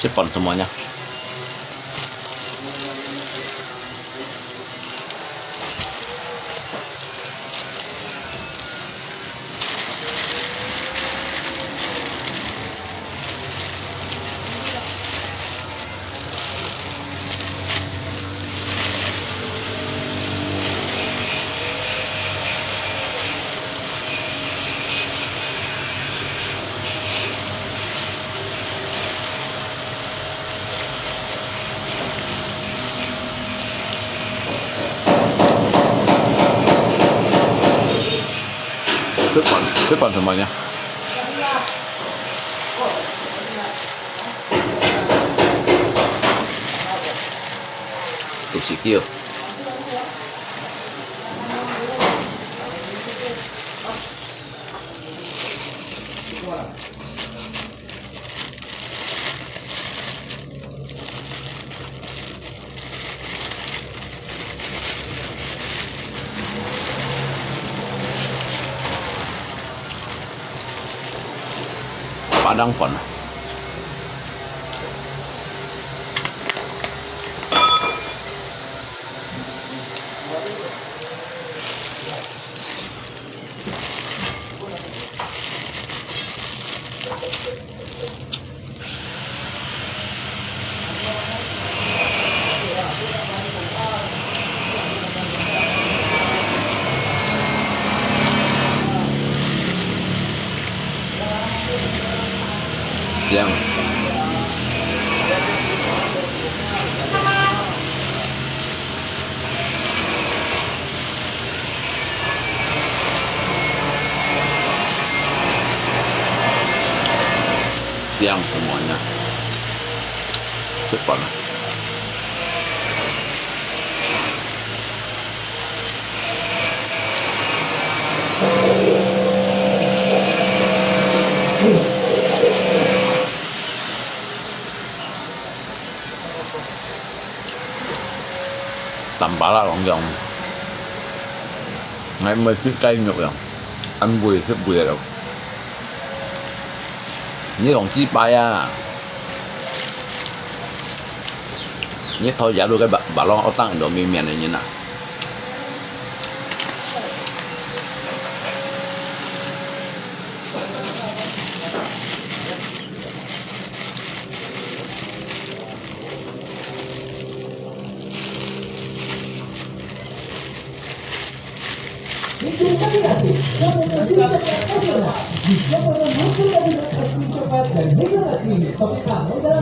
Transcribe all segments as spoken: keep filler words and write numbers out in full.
食飯做麼个呢？ 食飯，食飯做麼个呢？肚屎叫。 巴當飯啊。 這樣。 這樣怎麼樣？食飯啊。 淡薄仔攏樣，𠊎毋會食雞肉樣，恁會食會了。你攏幾擺啊？你頭野路个白，白龍，我當然都明面的人啊。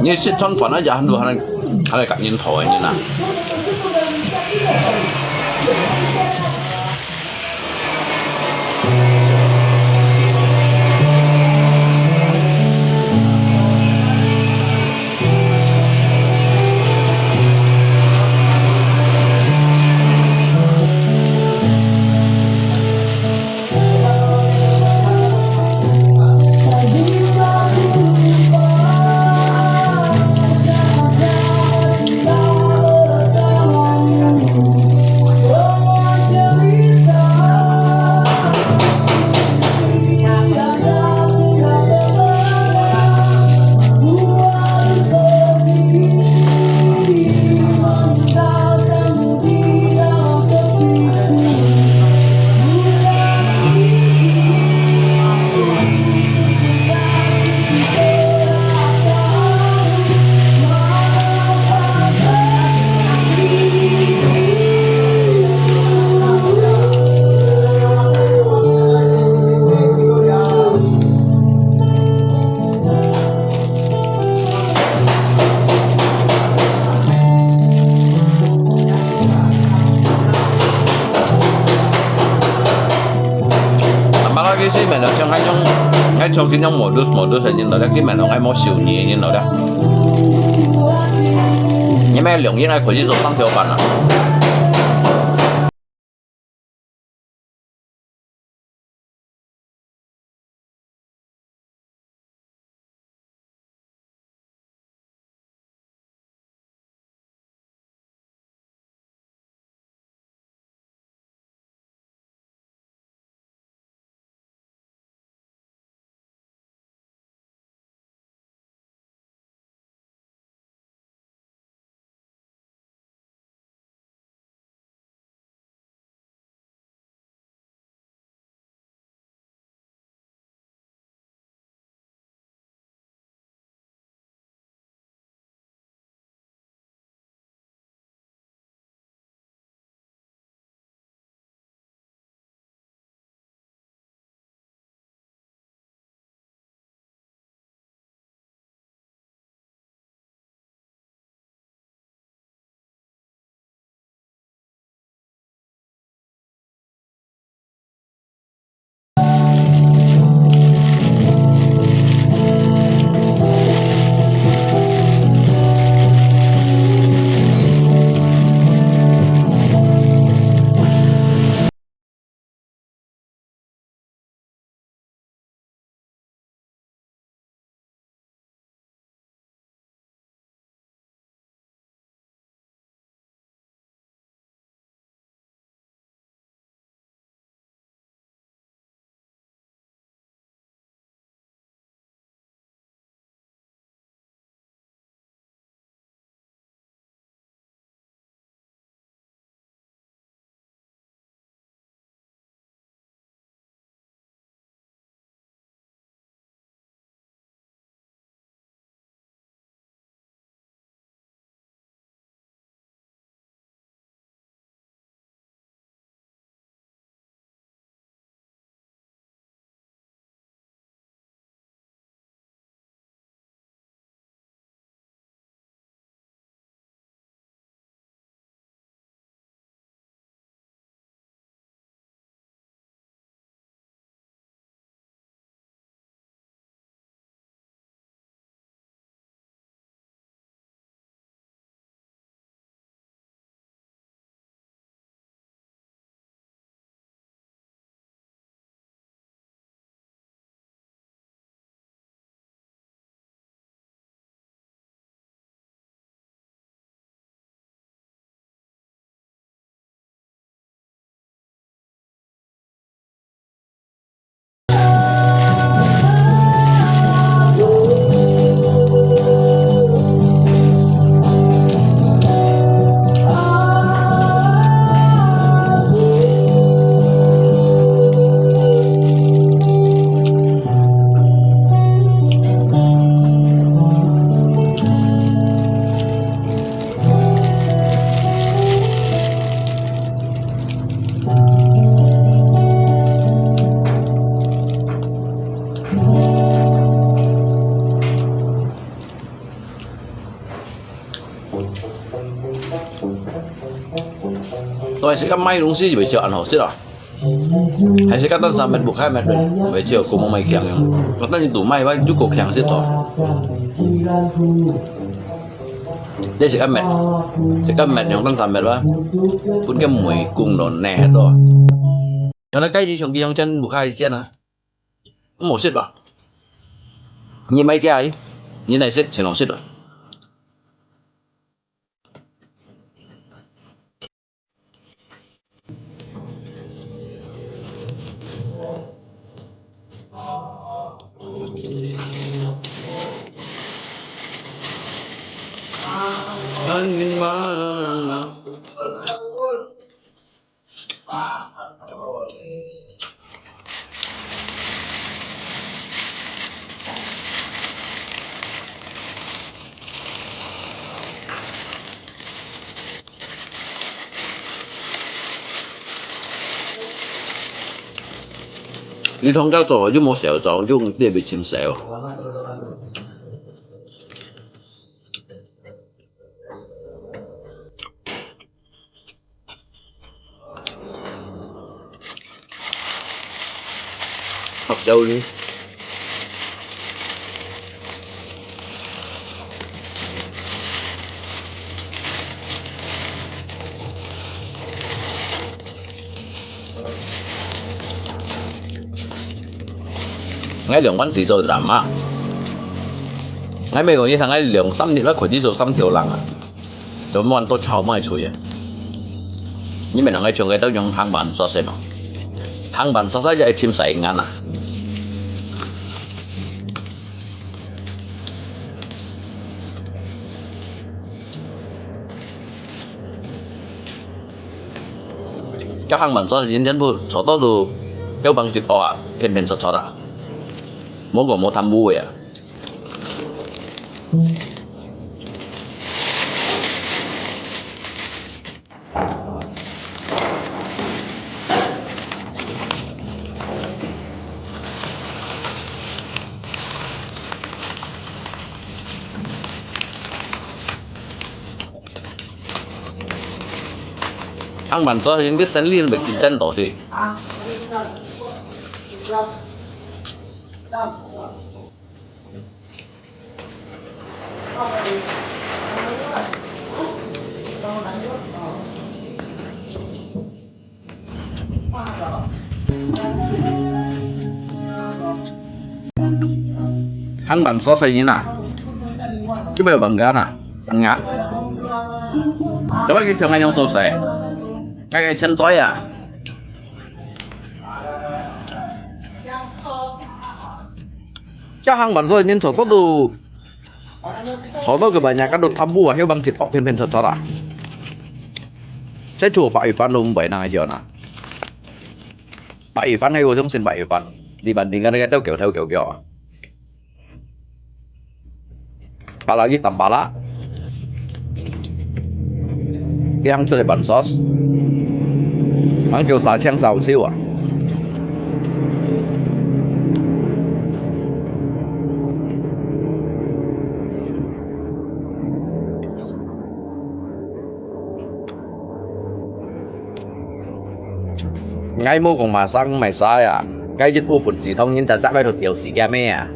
你食餐飯啊，也很多還，還來甲人討厭你呐。 阿爸，該个是咩咯？像該種，該像這種modus modus个人咯，這根本都愛無修理个人咯，這。你們兩個人還可以做三條板啊。還係講賣東西會笑恁好食啊？還係講等三metr，屋下metr，會笑講無賣強樣？我等你堵賣，我就講強食哦。這係講metr，係講metr，用等三metr啊，分个梅公咯，呢，都。原來該日上去用剪，屋下剪啊，無食吧？你買起來，你來食，先好食了。 你通常做又無燒著，用這邊清洗哦。 合料理。𠊎涼飯時做得嘛。𠊎每個月通𠊎涼三日，𠊎開始做三條人啊。 都無人都炒賣出去。你們兩個全部都用烘盤燒先哦。烘盤燒先就愛浸洗眼啊。這烘盤燒先全部炒到都，要放一鑊啊，片片脆脆啊。無講無貪污个啊。 上班做，你生理毋係真多事。 上班做生意啊，就無放假啊，放假。做麼个佢想愛用做事，𠊎个錢在啊。 這上班做人做到都，好到个半夜，該都貪污啊，又放一鑊片片脆脆啊。這做白米飯都毋會拿去啊。白米飯該個種先白米飯，你飯店該個都叫都叫叫啊。 Apalagi tampalak，佢行出來半sauce，還叫沙青燒燒啊。 𠊎無講麼儕麼儕啊，該一部分係當然隻隻愛都吊死个咩啊。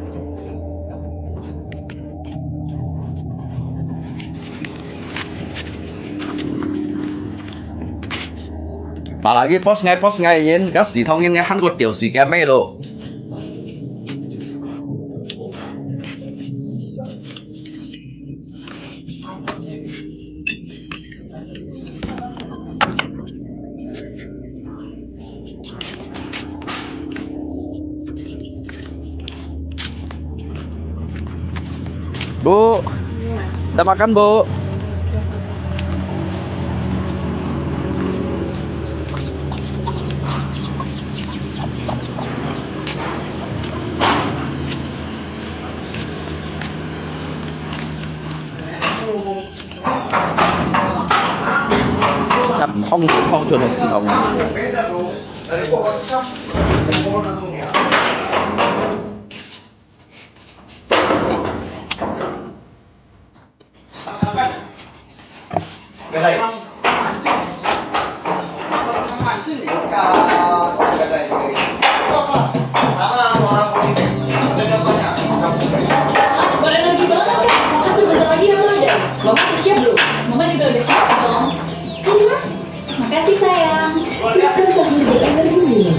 Apalagi boss𠊎，boss𠊎个人，該係當然个還過吊死个咩咯。 Bu, dah makan, Bu? Tap hong hong to na si hong. Mama udah siap belum? Mama juga udah siap dong. Makasih sayang. Siapkan sahur dengan energi Milo.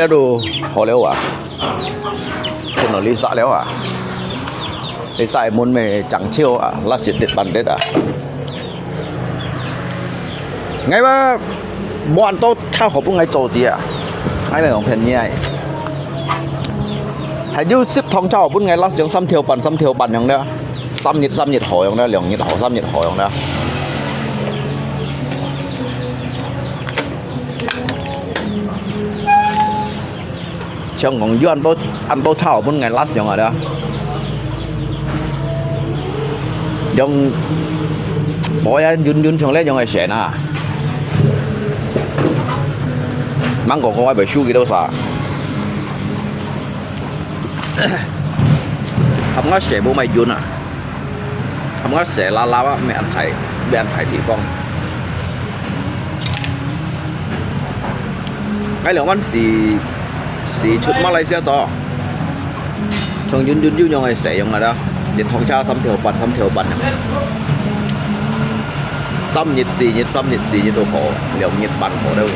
這都好了啊，看到你殺了啊，你殺門咩正超啊，拉屎跌半跌啊。 𠊎話無恁多炒好分𠊎做事啊，𠊎來講便宜啊。還有食堂炒好分𠊎拉上三條半、三條半樣了，三日三日好樣了，兩日好三日好樣了。 像講有恁多恁多炒分𠊎last樣啊，對啊。用，無呀，勻勻像這樣个選啊。吂講講𠊎會輸幾多啥。含𠊎選無買勻啊。 他們个細拉拉啊，沒安排，沒安排地方。𠊎兩萬四，四出馬來西亞做，從運運運用个使用个啦，一趟車三條半，三條半。三日四日，三日四日都好，兩日半好了。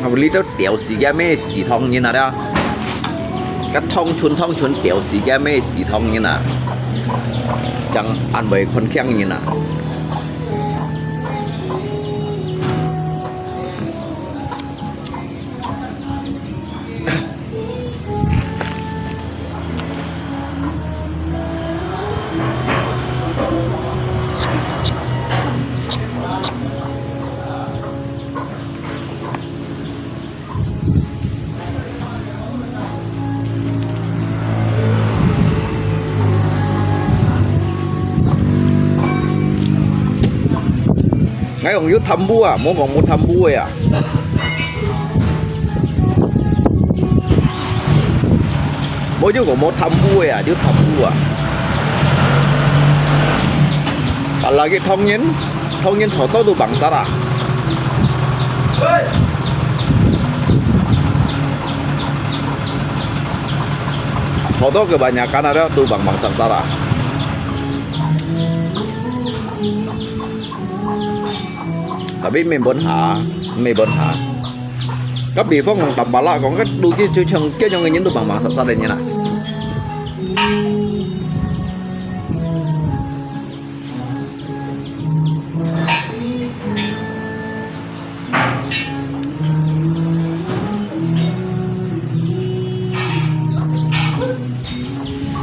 啊，這兜吊死个咩死唐人啊，這个唐村唐村吊死个咩死唐人啊，正安慰看強人啊。 𠊎講有貪污啊，莫講無貪污个啊。無就講無貪污个啊，有貪污啊。啊，lagi唐人，唐人坐到都bằng殺啊。坐到kebanyakan ada都bằng bằng殺殺啊。 Tapi 沒問題，沒問題。該比方講，Tampalak講，該路去就像這樣个人都bằng bằng殺殺个人啊。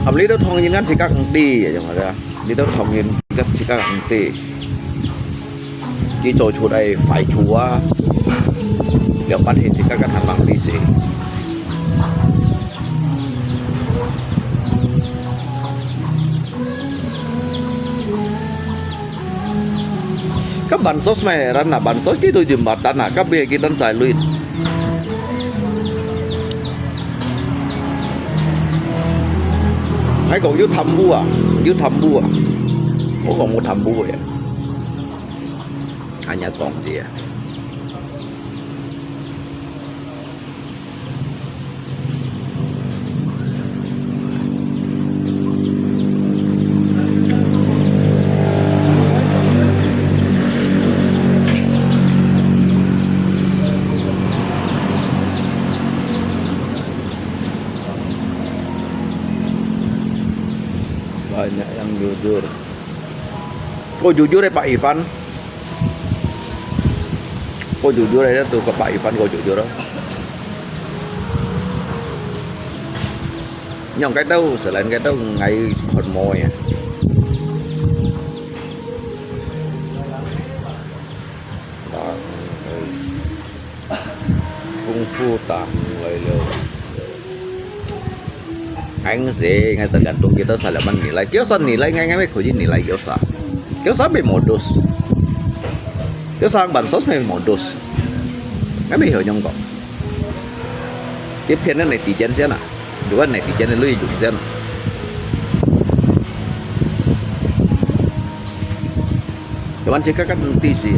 啊，這兜唐人啊，自家毋知，樣个啦。這兜唐人自家，自家毋知。 佢做出來壞處啊，了，半天自家个還吂理事。該bansos咩，rana bansos佢都用batan啊，該邊佢等在內。𠊎講有貪污啊，有貪污啊，𠊎講無貪污个啊。 恁樣講个啊。Banyak yang jujur. Kau jujur ya Pak Ivan? Kau jujur ya tu ke Pak Ivan, kau jujur. Nyong cái tao, selain cái tao ngai khot mo ya. Tang, kung fu tang lai liu. Ang si, ngai tekan tu kita salah man nilai. Kiosa nilai ngai ngai khuji nilai kiosa. Kiosa be modus. Kiosa ang bansos be modus. Ngai be honyong kong. Kipian netizen sian ah. Juga netizen lui jung sian. Cuman cakap kan tisi.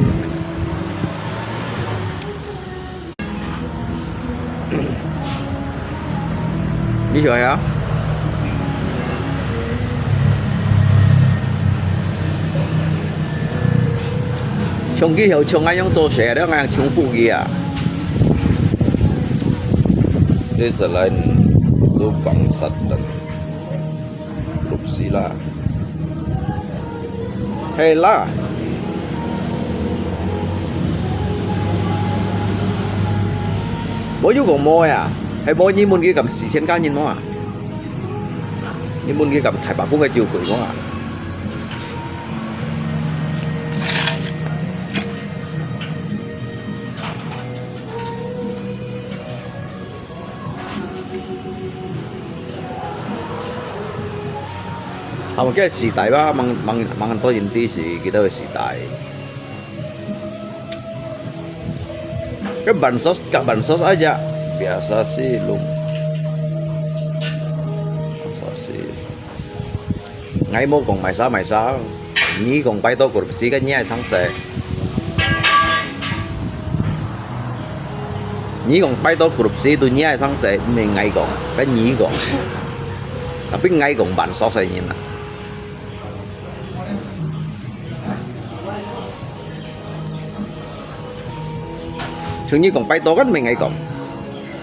你曉得啊？唱佢曉唱，𠊎用做事，你𠊎用唱副佢啊。Ini selain lubang satan. Korupsi lah. Hei lah. 無有講無呀，係無你問佢敢四千個人無啊？你問佢敢大把公个照顧無啊？ 他們个時代吧，吂吂吂多人知是幾多个時代。該bansos，該bansos aja，biasa sih lum。Bansos sih。 𠊎無講賣沙賣沙，你講拜託korupsi，該你係生事。你講拜託korupsi，對你係生事，毋係𠊎講，該你講。Tapi𠊎講bansos係人啊。 像你講拜託，kan毋係𠊎講。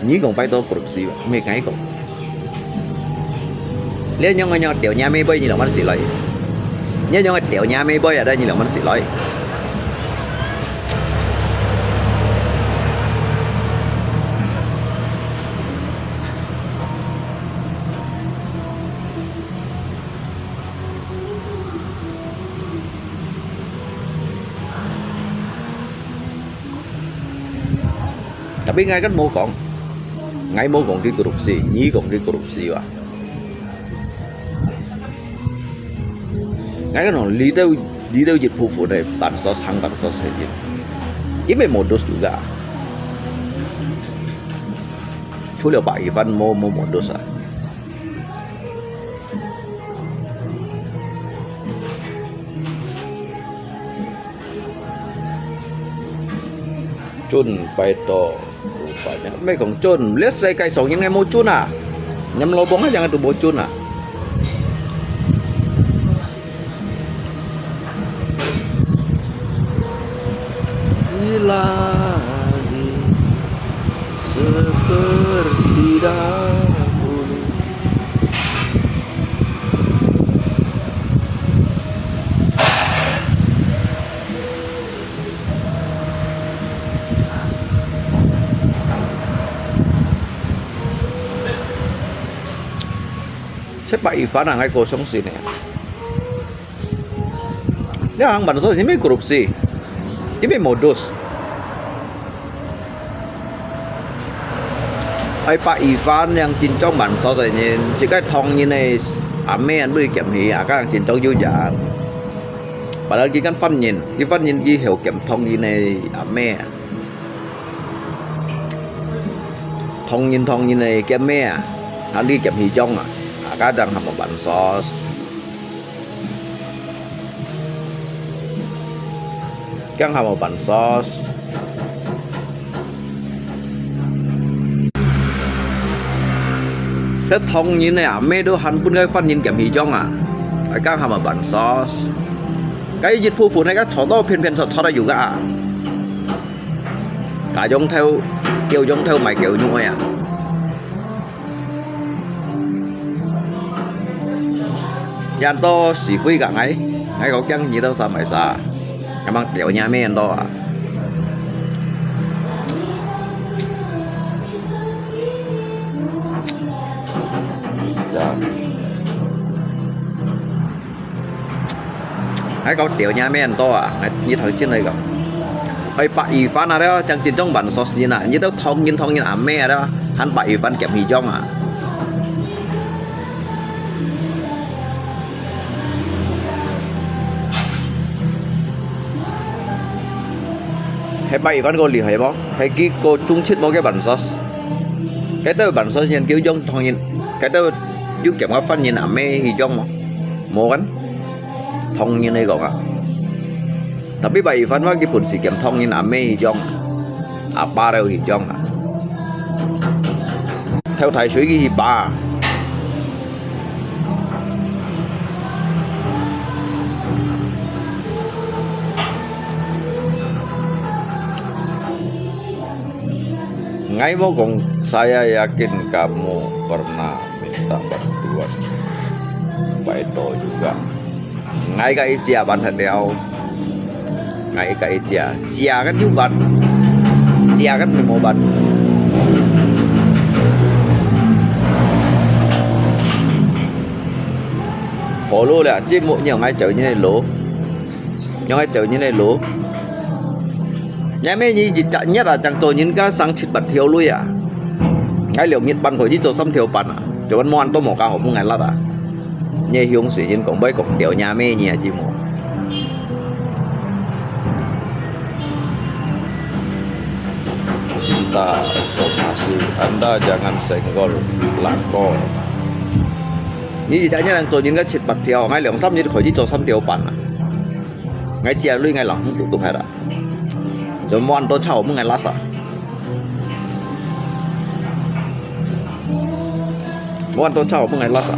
你講拜託，korupsi，毋係𠊎講。你仰个仰掉若妹妹，你兩萬四來？你仰个掉若妹妹啊？你兩萬四來？ Tapi𠊎kan無講，𠊎無講佢korupsi，你講佢korupsi哇。𠊎kan講，這兜這兜一部分个bansos，行bansos个人，佢乜modus juga。除了Pak Ivan，無無modus啊。 Chun，拜託，rupanya。毋係講chun，這世界上應該無chun啊。Nhắm lô bông aja tu無chun啊。Ilahi seperti dahulu. 這Pak Ivan啊，𠊎過相信呢。這行bansos，佢乜korupsi，佢乜modus。 Ai Pak Ivan yang cincong bansos个人，自家同人个阿姆都會撿去，啊，該人cincong有影。Padahal佢kan犯人，佢犯人佢曉撿同人个阿姆啊。同人同人个阿姆啊，還你撿去用啊，啊，該人還無bansos。 驚還無bansos。這同人个阿姆都還分該犯人撿去用啊，還驚還無bansos。該一部分个坐到偏偏坐坐到有个啊，家用頭，狗用頭賣狗肉个啊。 Yan to si Hui ka ngai, ngai ko kiang nyi to sa mai sa, kamang liao nya men to a. Ngai ko liao nya men to a, ngai nyi thang chin lai ko. Oi, Pak Ivan a, cang chin trong bansos nyi na, nyi to thong nyin thong nyin a me a, han Pak Ivan kiam hi jong a. 係八一番个厲害無？係佢个中七無个bansos。該兜bansos人叫用唐人，該兜有兼个犯人阿姆去用無？無个，唐人來講啊。Tapi八一番話佢本事兼唐人阿姆去用，阿爸都去用啊。偷大水佢去巴。 Ngai mau kong saya yakin kamu pernah minta bantuan. Baik to juga. Ngai ka isia ban hat liao. Ngai ka isia. Sia kan yu ban. Sia kan mau ban. Holo le, ci mu nyong ngai chau ni lo. Nyong ai chau nyi nai lo. Nyai me nyi yit chak nyet a, chang cho nyin ka sang chit pat thiau lui a. Ngai liau nyit pan kho yi cho sam thiau pan a. Cho ban muan to mo ka ho mu ngai lat a. Nyai hiong sui nyin kong bai kong tiau nyai me nyi a ji mo. Cinta somasi, anda jangan senggol lakor. Nyi yit chak nyet a, cho nyin ka chit pat thiau, ngai liau sam nyi kho yi cho sam thiau pan a. Ngai chia lui ngai lòng hông tụ tụ hai ra. Cho muan to chau mưng ngai lasa. Muan to chau mưng ngai lasa.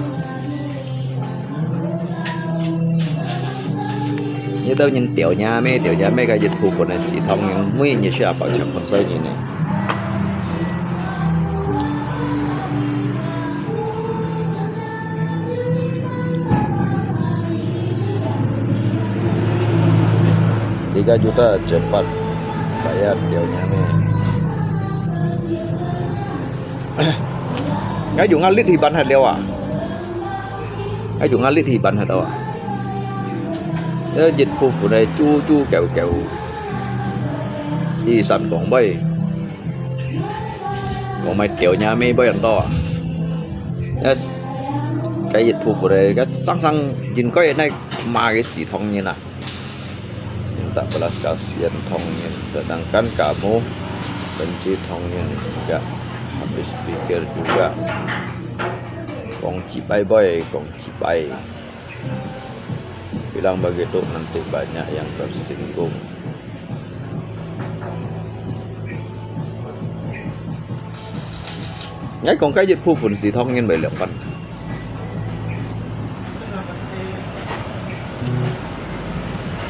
Nyi tau nyin tiau nya me, tiau nya me ka yit phu phu nai si thong nyin mui nyi sia pau chak khon sai nyin ne. Tiga juta cepat bayar tiau nyame. Ngai yung alit hiban hat liao a. Ngai yung alit hiban hat liao a. Ya jit phu phu nai chu chu kêu kêu. Si san kong bai. Kong mai tiau nyame bai yang to a. Yes. Cái dịch vụ của đây, cái sang sang nhìn coi này mà cái xì thông như nào. Minta belas kasihan thong nyin, sedangkan kamu benci thong nyin juga. Habis pikir juga. Kong cibai boy, kong cibai. Bilang begitu nanti banyak yang tersinggung. Ngai kong kai yit phu phun si thong nyin bai liang pan.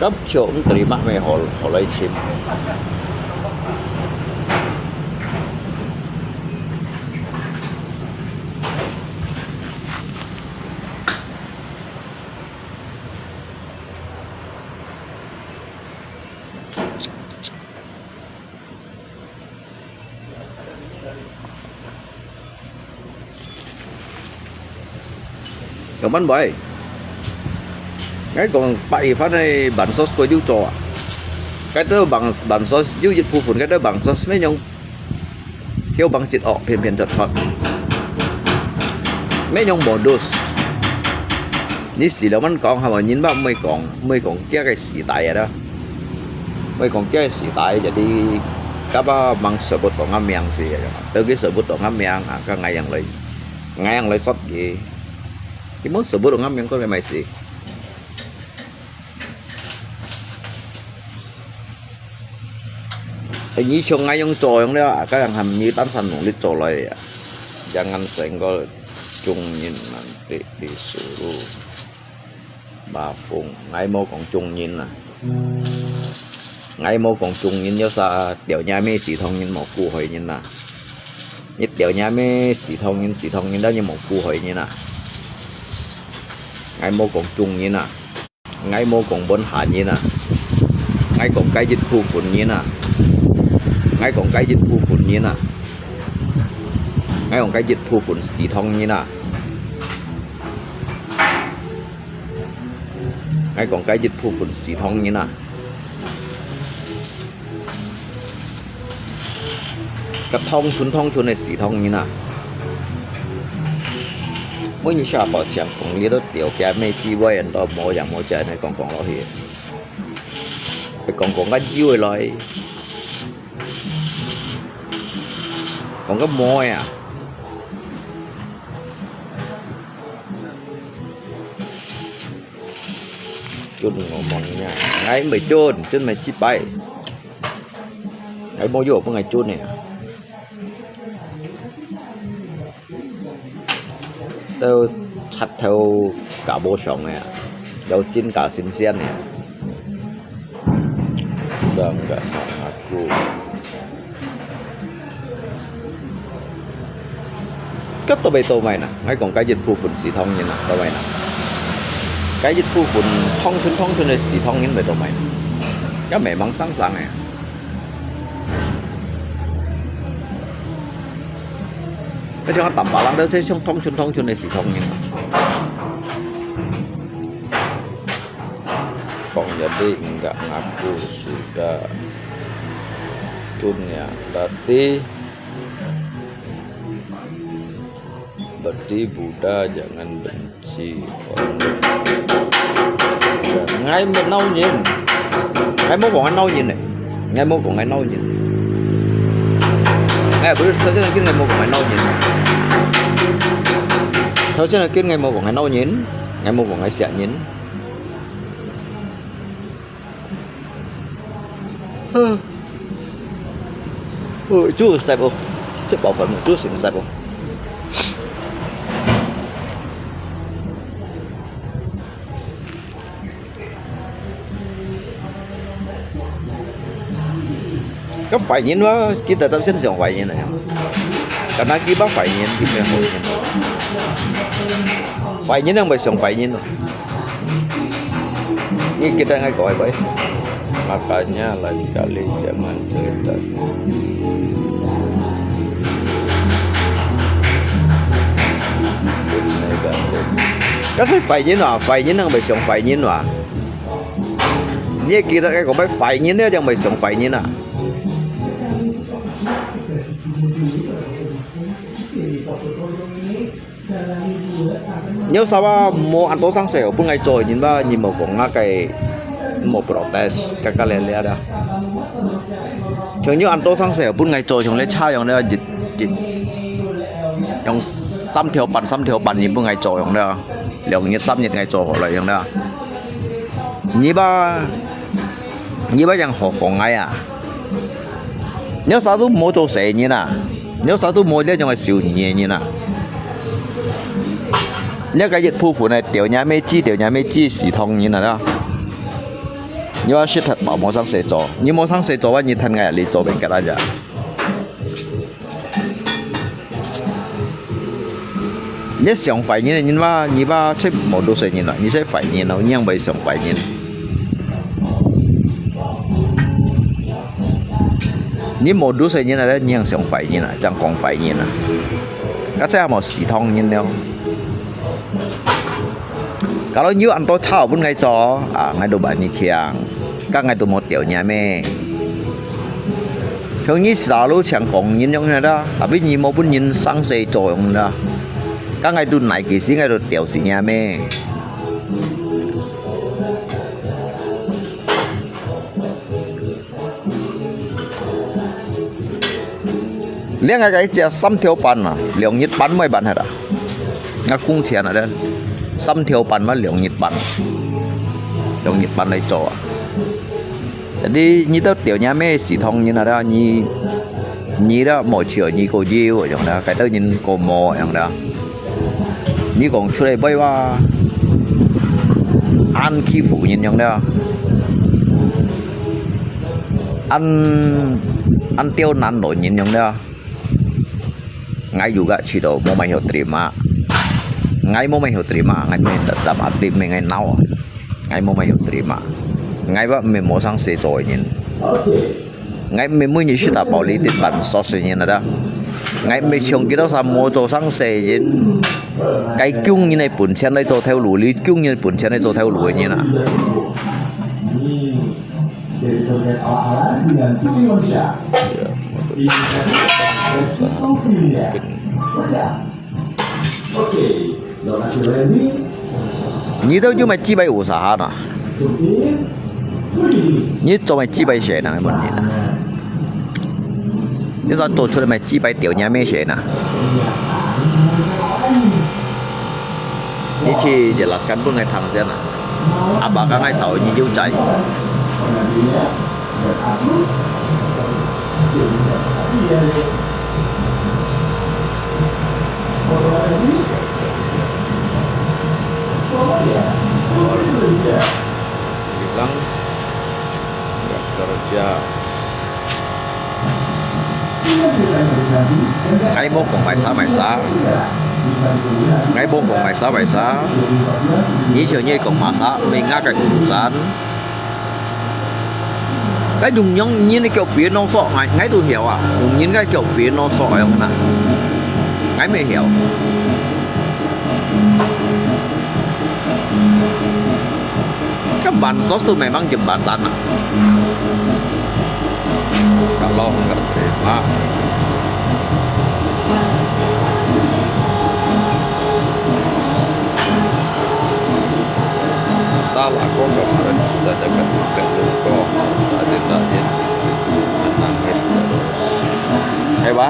Kap cho ung terima me hol, hol ai chim. Kaman bai. Ngai kong pai fan hai bansos ko yu cho a. Kai tơ bang, bansos yu yit phu phun kai tơ bansos me nyong. Hiu bang chit ok, phiên phiên chot chot. Me nyong modus. Ni si lo man kong ha, nyin ba mui kong, mui kong kia cái si tai a đó. Mui kong kia si tai jadi kapa mang sebut kong ngam yang si ya. Tơ cái sebut kong ngam yang a, ka ngai yang lai. Ngai yang lai sot ki. Ki mo sebut kong ngam yang ko mai si. Ai, nyi hiong ngai yong cho yong liao, ka yang ham nyi tan san nung lit cho lai ya. Jangan senggol chung nyin nanti disuruh mapung. Ngai mo kong chung nyin na. Ngai mo kong chung nyin yo sa tiau nya me si thong nyin mo ku hoi nyin na. Nyi tiau nya me si thong nyin, si thong nyin da nyi mo ku hoi nyin na. Ngai mo kong chung nyin na. Ngai mo kong bon ha nyin a. Ngai kong kai jit phu phun nyin a. Ngai kong kai jit phu phun nyin a. Ngai kong kai jit phu phun si thong nyin a. Ngai kong kai jit phu phun si thong nyin a. Ka thong chun thong chun ai si thong nyin a. Mui nyi sia pao chiang kong li to tiau kia me chi wai an to mo yang mo chia nai kong kong lo hi. Ai kong kong ka jiu lai. 講个無啊。準我望呀，𠊎毋係準，準毋係失敗。𠊎無藥分𠊎準个啊。都賊頭加無上个啊，有真加新鮮个啊。 Sedang kat mak aku. 該到尾到尾呢？𠊎講該一部分係唐人啊，到尾呢？該一部分唐村唐村个係唐人來到尾呢？該迷茫生生个。該像淡白人都係像唐村唐村个係唐人啊。 Kong jadi enggak ngaku sudah. Dunia berarti, berarti Buddha jangan benci orang. Ngai menau nyin. Ngai mau kong ngai nau nyin ne. Ngai mau kong ngai nau nyin. Ngai beri saja lagi ngai mau kong ngai nau nyin. Saja lagi ngai mau kong ngai nau nyin. Ngai mau kong ngai siak nyin. Huh. Oh, itu step oh. Cek bau kan, itu sini step oh. Cái phải nhìn mà, kita tập sinh sống phải nhìn này. Karena kita phải nhìn, kita phải nhìn. Phải nhìn yang phải sống phải nhìn. Ini kita ngai koi koi. Makanya lain kali jangan cerita. Negatif. Cái phải nhìn à, phải nhìn yang phải sống phải nhìn à. Ini kita ngai koi phải nhìn yang phải sống phải nhìn à. Nếu sao mà無恁多生死，分𠊎做人吧，你莫講𠊎个，莫 protes，嘎嘎咧咧啊。像有恁多生死，分𠊎做，像咧車樣咧，一，一，用三條半，三條半，你分𠊎做樣咧，兩日三日𠊎做好了樣咧。你吧，你吧，樣好講𠊎啊。 你啥都無做生意啊，你啥都無這種个修行个人啊。你个一部分个掉若妹子，掉若妹子係唐人啊啦。你話識得把無生事做，你無生事做，你聽𠊎你做邊个啦呀？ 你想壞人个人嘛，你嘛出無多少人啊，你係壞人咯，你樣會想壞人？你無多少人啊，你樣想壞人啊，正講壞人啊。該這下無係唐人了。Kalau你有恁多吵分𠊎做，啊，𠊎都幫你強，該𠊎都無掉若妹。 像你selalu像講人樣樣啦，tapi你無分人生事做樣啦。該𠊎都哪幾時𠊎都掉死若妹。另外个一隻三條半啊，兩日半毋會辦忒啊。𠊎工錢啊，三條半嘛兩日半，兩日半來做啊。 Jadi你兜掉若妹係唐人啊，你，你兜無笑，你過腰樣啦，該兜人過無樣啦。你講出來背話，恁欺負人樣啦，恁，恁刁難老人樣啦。 𠊎有个試到無麼曉terima。𠊎無麼曉terima，𠊎毋係tetap hati，毋係𠊎惱啊。𠊎無麼曉terima。𠊎話毋係無生事做个人。𠊎毋係每日食到飽哩，得辦事个人啊！𠊎毋係像幾多儕無做生事个人，該窮人个本錢來做頭路，你窮人个本錢來做頭路个人啊！ Jadi, terkait ala-ala dengan Indonesia. Ini usaha mungkin. Ni tahu cuma cibai usaha nah. Ni cuma cibai saya nah, memang ni nah. 你想做出來賣雞排條件咩先啊？你去一lapkan分佢聽先啊。阿爸講愛少你有ใจ。Bilang nggak kerja. Ngai mô kông mai sa mai sa. Ngai mô kông mai sa mai sa. Nyi chiu nyi kông ma sa, mi ngak kai kông san. Cái dùng nhông nhìn cái kiểu biến nó sọ, ngai, ngai tu hiểu à. Dùng nhìn cái kiểu biến nó sọ, yong na. Ngai mê hiểu. Cái bản sauce tu memang jembatang ah. Kalau nggak terima. Tal aku kemarin sudah dekat-dekat toko. Tadi tadi menangis terus. Hay ba?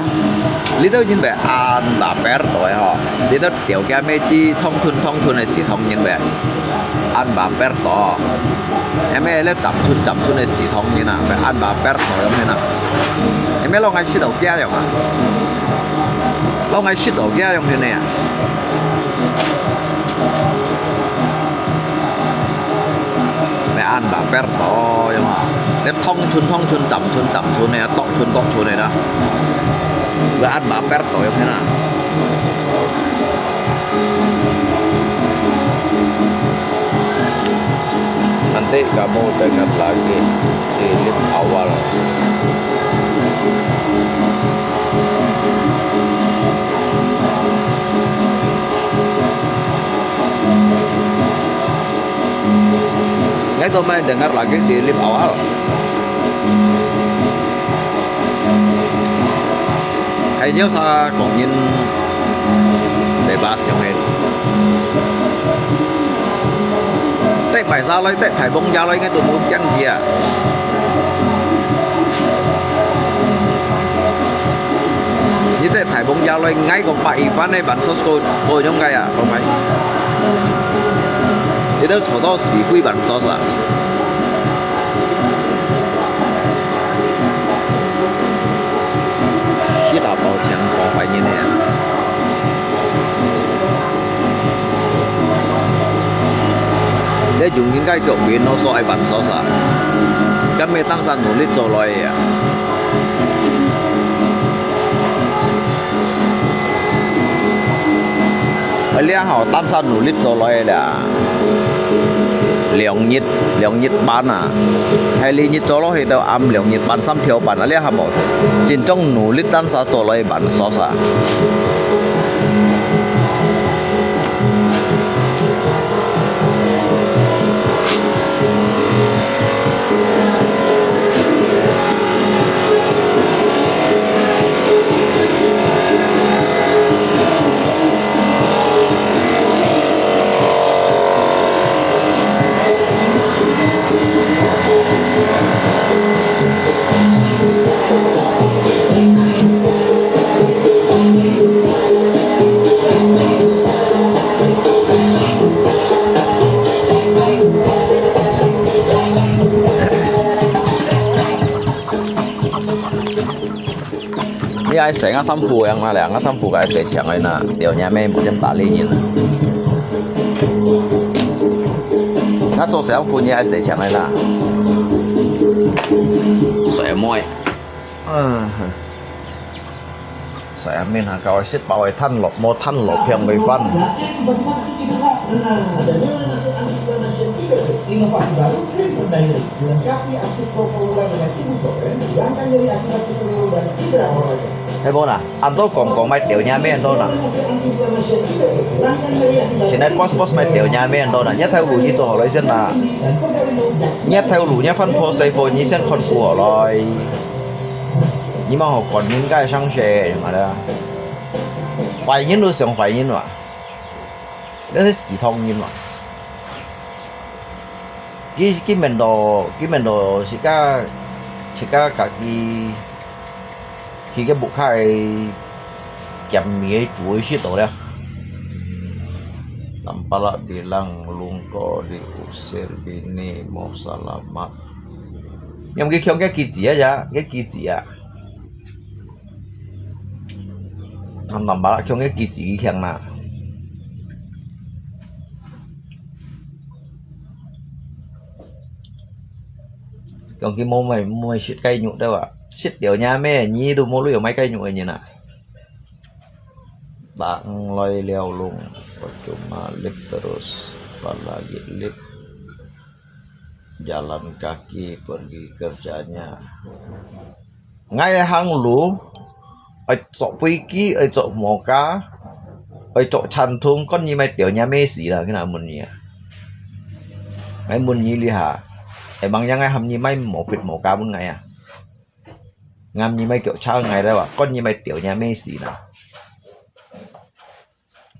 Little nhìn về ăn bà per tuổi ho. Little 條件咩知通吞通吞个時通人咩？安巴貝多，係咩咧？浸吞浸吞个時通人啊，咩安巴貝多樣係啊？係咩摎𠊎食到驚樣啊？摎𠊎食到驚樣係呢啊？ Mean ba perto yung ha. Dia tong chun tong chun, jam chun jam chun ya, tok chun tok chun ya dah. Mean ba perto yung hina. Nanti kamu dengar lagi di live awal. Ngai to mai dengar lagi di live awal. Kayaknya sa kongin bebas yung hen. Tết phải ra lôi, Tết phải bông ra lôi ngay tụi muốn chăng gì à? Như Tết phải bông ra lôi ngay còn phải phán này bản số cô, cô giống ngay à, không phải. Thì đó số đó xỉ phui bản số à. Khi đào bảo chẳng có phải như này à. Để dùng những cái kiểu biến nó soi bản số à. Cái mê tăng sản nỗ lực cho lôi à. Lia hảo tăng sản nỗ lực cho lôi à. 兩日，兩日半啊，係二日做落去到暗兩日半三條半啊，這下無，真正努力單儕做落去慢煞煞。你愛洗𠊎衫褲樣啊咧，𠊎衫褲个愛洗淨个呐，了你還無點打理人啊。𠊎做洗衫褲你愛洗淨个呐。洗妹。嗯。洗面還搞食飽个，趁落，無趁落，平會翻。 係無啦，恁多講講賣掉人命多啦。現在boss boss賣掉人命多啦，日頭路你做好來先啦。日頭路你翻破細貨，你先看顧好來。你莫好管人家上學，嘛啦。壞人都想壞人哇，這係死唐人哇。佢，佢面到，佢面到自家，自家家己佢个屋下个鹹味个煮个食到了。Tampalak bilang lungko diusir bini mau salamat. Yang cái khiong cái kia gì á, cái kia gì á. Tampalak khiong cái kia gì khiong na. Khiong cái mau mai, mau mai sứt cái nhụ đó à. Sứt tiểu nha mê, nyi tu mau lu mai cái nhụ nyi na. Tang loi liao lung, percuma lip terus, apalagi lip jalan kaki pergi kerjanya. Ngai hang lu, ai chok pui ki, ai chok moka, ai chok chantung, kon nyi mai tiểu nha mê gì là cái nào mun nyi à. Ngai mun nyi li ha. Ai mang yang ngai ham nyi mai mo fit moka mun ngai à. Ngam nyi mai kiok cha ngai da wa, kon nyi mai tiểu nha mê gì na.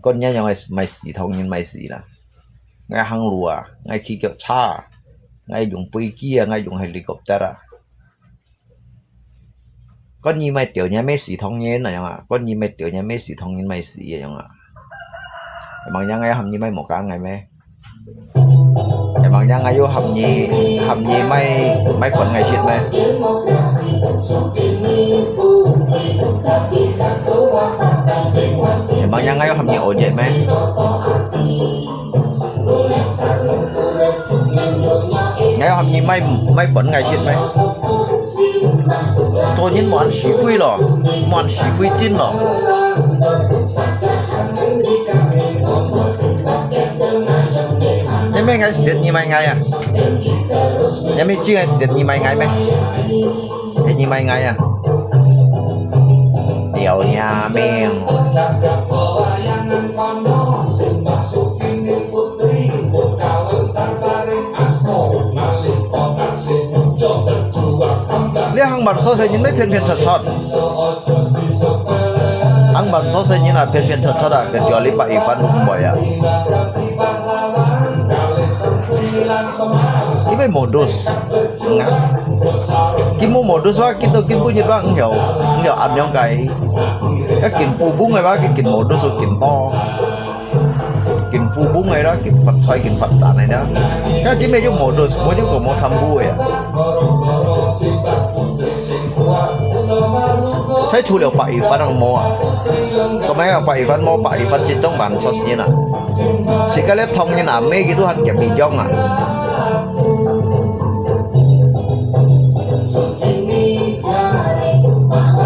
Kon nyi yang mai, mai gì thong nyi mai gì na. Ngai hang lu à, ngai ki kiok cha, ngai dùng pui ki à, ngai dùng helicopter à. Kon nyi mai tiểu nha mê gì thong nyi na yang à, kon nyi mai tiểu nha mê gì thong nyi mai gì yang à. Ai mang yang ngai ham nyi mai moka ngai mê. Ai mang yang ngai yu ham nyi, ham nyi mai, mai phun ngai sứt mê. Ai mang yang ngai yu ham nyi ojek mê. Ngai yu ham nyi mai, mai phun ngai sứt mê. Tô nhin muan sỉ phui lo, muan sỉ phui chin lo. Nyi mai ngai siet nyi mai ngai à. Nyi mai chi ngai siet nyi mai ngai mê. Nyi mai ngai à. Tiểu nha mê. Lia hang bản số xe nhìn mấy phiền phiền thật thật. Hang bản số xe nhìn là phiền phiền thật thật à, cái chỗ lý bạc y phán đúng bội à. Cái mấy modus. Ngà. Cái mô modus wa, cái tôi cái bút nhiệt wa, không hiểu, không hiểu ăn nhóm cái. Cái kinh phu bung này wa, cái kinh modus, kinh to. Kinh phu bung này đó, kinh phát xoay, kinh phát展này đó. Cái cái mấy chỗ modus, mỗi chỗ có một tham bu à. Thế chủ liệu bạc y phán đang mua à. Có mấy bạc y phán mua, bạc y phán chính trong bản số xin à. Sika le thong nyi na me ki tu han kiam mi jong a.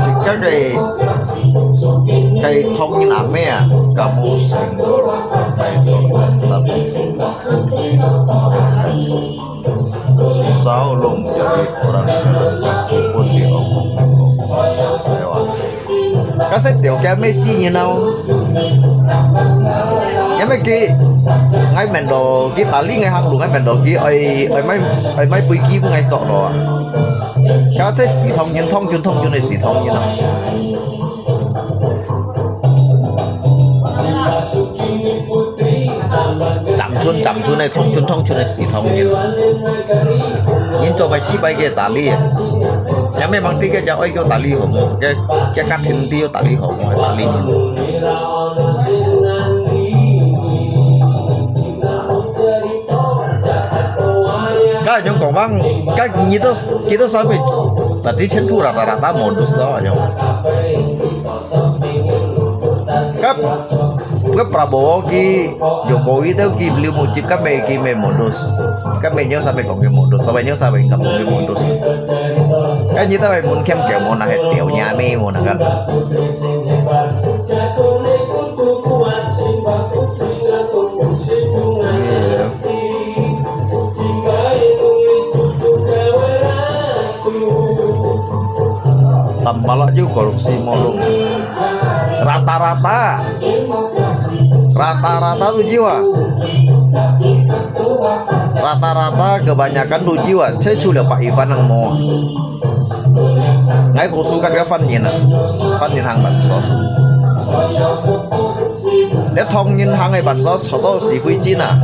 Sika le kai thong nyi na me a, kamu sing. Sao lung jadi orang pun diomong-omong. Ka sai têu kia me chi nyi nau. Kia me ki, ngai men do ki tali ngai hang lu ngai men do ki, oi, oi mai, oi mai pui ki ngai chok lo. Ka sai si thong nyin thong chun thong chun ai si thong nyin nau. Chăm chun chăm chun ai thong chun thong chun ai si thong nyin. Nyin cho bai chi bai ke tali. Yang memang tiga jauh oi ke tali hong. Ke Kiak ka thin ti yo tali hong, tali. Ka nyong kong bang, ka nyi to, ki to sabi, tadi chen pu rata-rata modus to nyong. Ka, ka Prabowo ki Jokowi teu ki beliau mujib ka me ki me modus. Ka me nyo sa me kong ki modus. Ka me nyo sa me kong ki modus. Ka nyi ta me mun kem ke mo na he teo nya me mo na kan. Tampalak juga korupsi molong. Rata-rata. Rata-rata tu jiwa. Rata-rata kebanyakan tu jiwa. Saya sudah Pak Ivan yang mau. Ngai ko suka ke Fan Yin ah. Fan Yin hang bansos. Để thông ngân hàng cái bản số số tô xí phui chín à.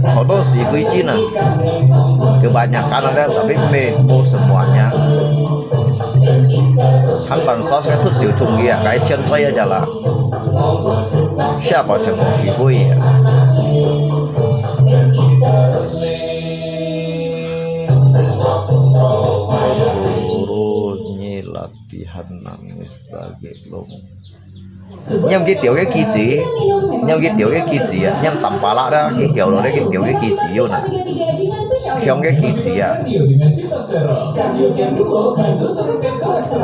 Số tô xí phui chín à. Kebanyakan ada tapi me mo semuanya. Ang bansos ka thut siu thung ya, ka chen choi ya jala. Siapa chen kong si hui ya. Suru nyi latihan nangis lagi long. Nyam ki tiau ki kizi, nyam ki tiau ki kizi ya, nyam tampala da ki hiau lo da ki tiau ki kizi yo na. Khiong ki kizi ya.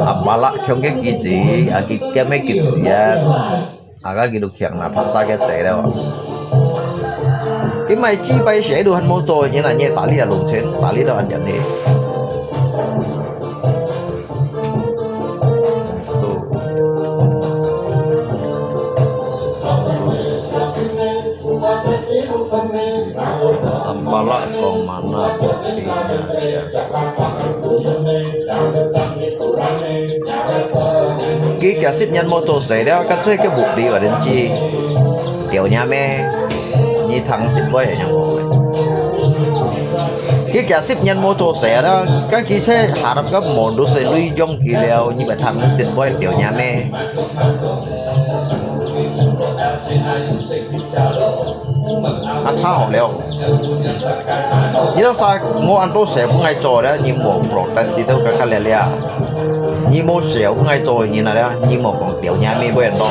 Apala khiong ki kizi, a ki kiam ki kizi ya. Aga ki lu khiang na phasa ki zai lo. Ki mai chi pai se du han mo so, nyi na nyi tali a lung chen, tali lo an yan he. Tu. Ampala kong mana. Ki kia sip nyan mo to se liao, ka cui ke buk di wa den chi. Tiau nya me. Nyi thang sip boy yang mo. Ki kia sip nyan mo to se liao, ka ki che harap ka mo du se lui jong ki liao, nyi ba thang sip boy tiau nya me. A cha hok liao. Nyi lo sa mo an to se bu ngai cho liao, nyi mo protest di to ka ka liao liao. Nyi mo se bu ngai cho nyi na liao, nyi mo kong tiau nya me bu an to.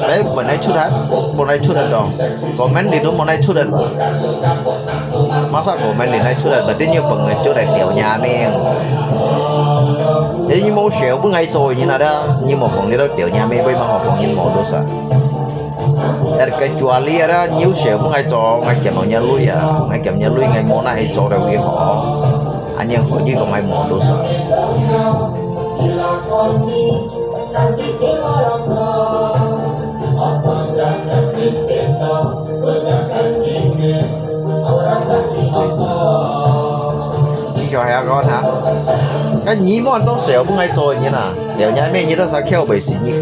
Ai, manai chudat, manai chudat dong. Comment di tu manai chudat. Masa comment di nai chudat, berarti nyi pengejut dai tiau nya me. Jadi nyi mo se bu ngai cho nyi na da, nyi mo kong di to tiau nya me, bu mang kong nyi mo dosa. Terkecuali ada nyi se bu ngai cho, ngai kiam nya lui ya, ngai kiam nya lui ngai mo na ai cho da wi ho. Anh em kong nyi kong ngai mo dosa. Nyi kyo hea kon ha? Kan nyi mo an to se bu ngai cho nyi na. Liao nyi me nyi to sa kyo bai si nyi.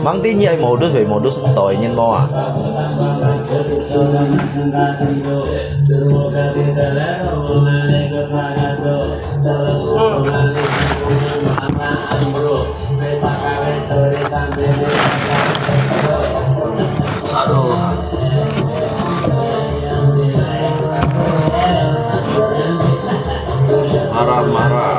Mang ti nyi ai mo dus bai mo dus to nyi mo a. Aduh. Marah-marah.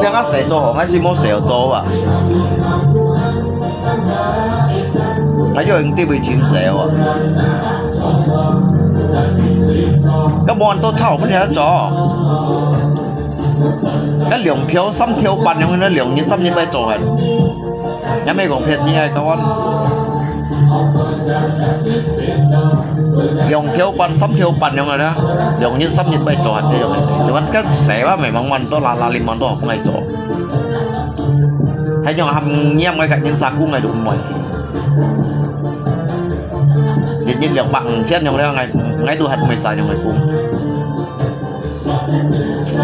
Liang a sè cho hong, ai si mo sè cho ba. Ai yo ing ti bui chim sè wa. Ka mo an to chao, mo ya cho. Ka liang thiau, sam thiau pan yong na liang ni sam ni bai cho han. Nya me kong phet ni ai ka wan. Liang thiau pan, sam thiau pan yong na. Liang ni sam ni bai cho han ni yong. Cuman ka sè ba me mang man to la la lim man to ngai cho. Hai yong ham ngiam ngai ka nyin sa ku ngai du moi. Yit yit liang bak chen yong liang ngai, ngai du hat moi sa yong ngai ku.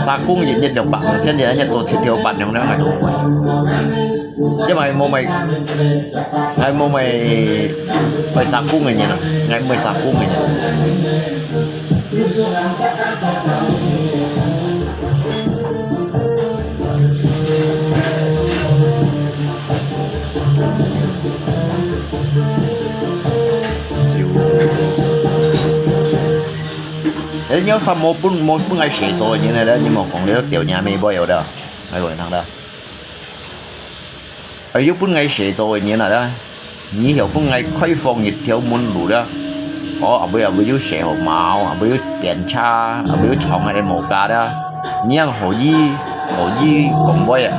Sa kung yit yit liang bak chen yit yit cho chit thiau pan yong liang ngai du. Yit mai mo mai, ngai mo mai, mai sa kung ngai nyin, ngai mai sa kung ngai nyin. Ê, nyo sa mo pun, mo pun ngai sè cho nyi na da, nyi mo kong liao tiao nya me boy da. Ngai boy nang da. Ê, yo pun ngai sè cho nyi na da. Nyi hiao pun ngai khai phong yit thiau mun lu da. Ơ, a bui a bui yo sè ho mao, a bui yo pian cha, a bui yo chong a de mo ka da. 你樣好意，好意講話啊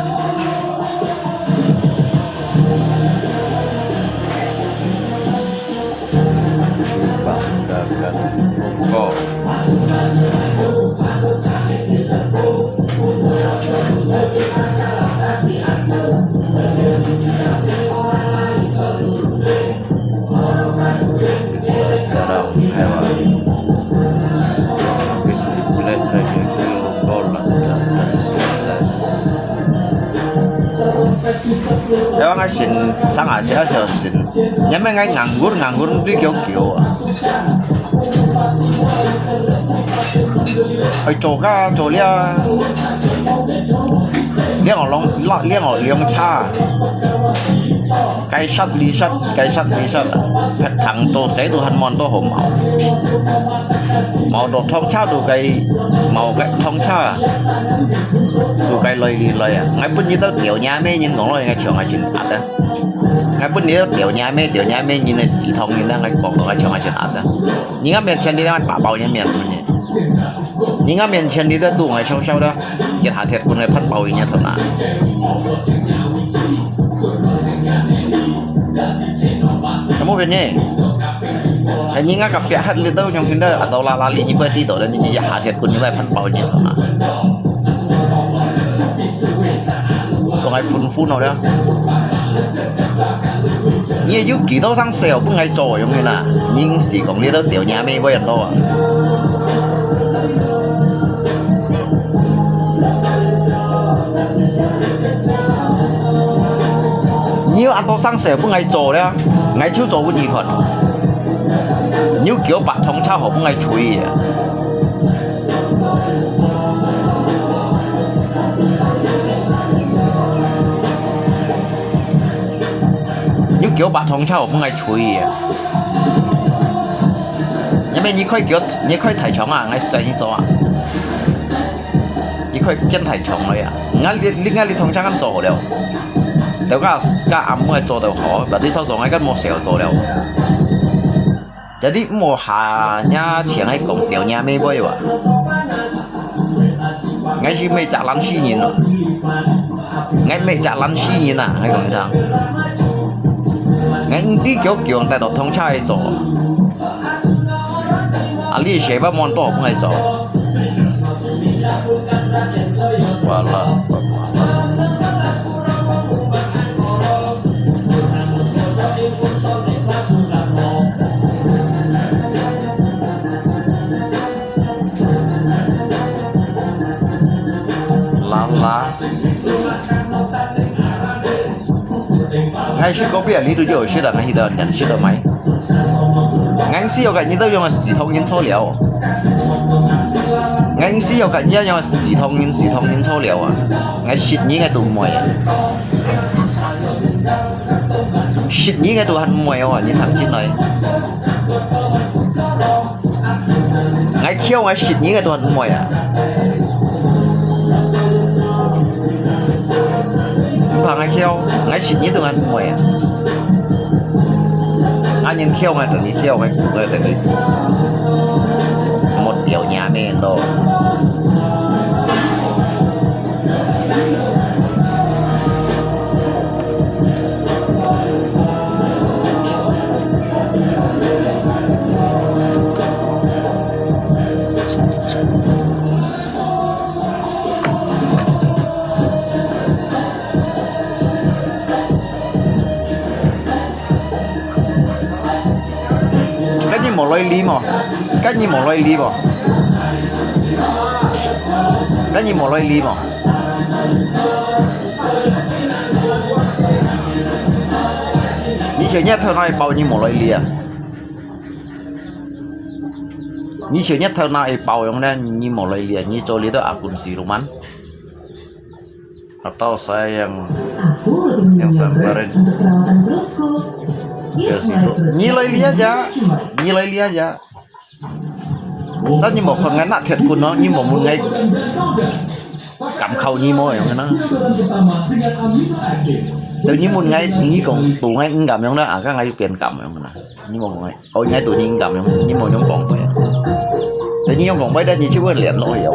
！Yawa ngai sin, sanga sia sia sin. Nyamai ngai nganggur nganggur tu kiau kiau ah. Ai cho ka cho lia. Liang ong long, la-, liang ong liang cha. Cái sắt ly sắt, cái sắt ly sắt. Phet thang to sai tu han mon to hom au. Mau to thong cha tu cái, mau cái thong cha. Tu cái loi ly loi à. Ngai pun ni tao tiểu nhà mẹ nhìn ngong loi ngai chiang ngai chin at à. Ngai pun ni tao tiểu nhà mẹ, tiểu nhà mẹ nhìn ngai xì thong nhìn ngai kok ngai chiang ngai chin at à. Nhìn ngai miên chen đi ngai ba bao nhìn miên pun ni. Nhìn ngai miên chen đi tao tu ngai xiao xiao đó. Kiet ha thiet kun ngai phan bao nhìn thon à. Kamu bên ni. Hai ni ngak kapiak hat li tau nyong hin da, atau lala li ni bai ti tau dan ni ya hat het kun ni bai phan pau ni tau na. Tong ai phun phun no da. Ni yu ki tau sang sel pun ngai cho yong hin na. Ning si kong li tau tiau nya mi bai yan tau a. Ni yu an tau sang sel pun ngai cho le. Ngai chiu cho pun ni thon. Ni yu kiu bak thong cha ho pun ngai chui a. Ni yu kiu bak thong cha ho pun ngai chui a. Ni yu mi ni koi kiu, ni koi thai chong a, ngai zai ni cho a. Ni koi kian thai chong le a. Ngai li, li ngai li thong cha ngan cho le. Tau ka, ka am mo cho tau ho, ba ti sao cho ngai kan mo sel cho le. Jadi mo ha nya chiang ai kong tiau nya mi boi wa. Ngai si mi cha lan si nyin lo. Ngai mi cha lan si nyin a, ngai kong chang. Ngai ng ti kiu kiu tai to thong cha ai cho. A li se ba mon to pun ngai cho. Wala. Lala. Ngai si kopi a li tu jo si la ngai hita nyan si la mai. Ngai si yo ka ni tau yong a si thong yin cho liao. Ngai si yo ka ni yong a si thong yin, si thong yin cho liao a. Ngai sit ni ngai tu moi a. Sit ni ngai tu han moi a, ni thang chin noi. Ngai khiau ngai sit ni ngai tuan moi a. Mpa ngai khiau, ngai sit ni tuan moi a. Ngai nyin khiau ngai tuan ni khiau ngai ku ngai tuan ni. Một triệu nhà mẹ lo. Cái gì một lôi ly mà? Cái gì một lôi ly mà? Cái gì một lôi ly mà? Ni chiu nhất thơ nói bao nhiêu một lôi ly à? Ni chiu nhất thơ nói bao nhiêu nè, ni một lôi ly à? Ni cho ly đó akun si ruman. Atau saya yang, yang samperin. Ni loi lia ja, ni loi lia ja. Sa ni mo khon ngai na thiat kun no, ni mo mun ngai kam khau ni mo yang na. Teu ni mun ngai ni kong tu ngai ngam yang na, a ka ngai pian kam yang na. Ni mo mun ngai. Ôi, ngai tu ni ngam yang, ni mo nyong kong bai. Teu ni nyong kong bai da ni chi wen lian lo yo.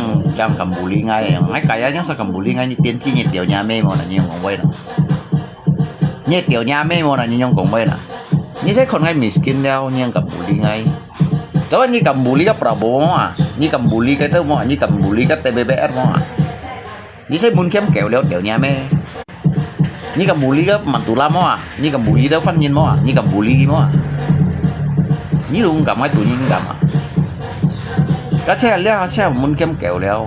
樣，樣敢bully𠊎，𠊎該樣樣煞敢bully𠊎，你點知你條若妹無啦，你用講話啦？你條若妹無啦，你用講話啦？你再看𠊎miskin了，你樣敢bully𠊎？Tahu你敢bully个Prabowo無啊？你敢bully个都無啊？你敢bully个T B B R無啊？你再問兼狗了條若妹。你敢bully个Madura無啊？你敢bully到犯人無啊？你敢bully佢無啊？你都毋敢，𠊎都你毋敢啊！該車了，車問兼狗了。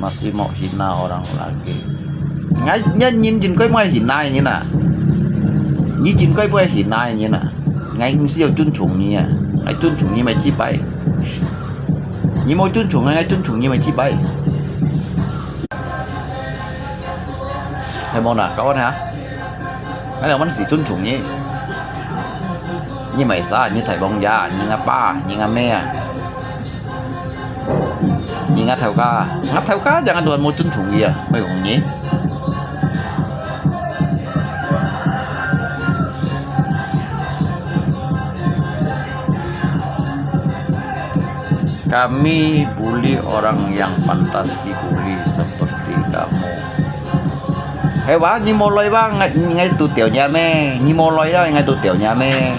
Masih mau hina orang lagi。 𠊎，你認真過莫hina人啊！你認真過莫hina人啊！𠊎毋係要尊重你啊！𠊎尊重你乜幾擺？你無尊重𠊎，𠊎尊重你乜幾擺？係無啦，講啊！𠊎兩萬四尊重你。你乜係，你大王爺，你阿爸，你阿姆啊！ 你𠊎頭家，𠊎頭家，jangan Tuhan無尊重佢啊，會講你。 Kami bully orang yang pantas dibully seperti kamu. 係哇，你無來哇，𠊎，𠊎都條若妹，你無來啦，𠊎都條若妹。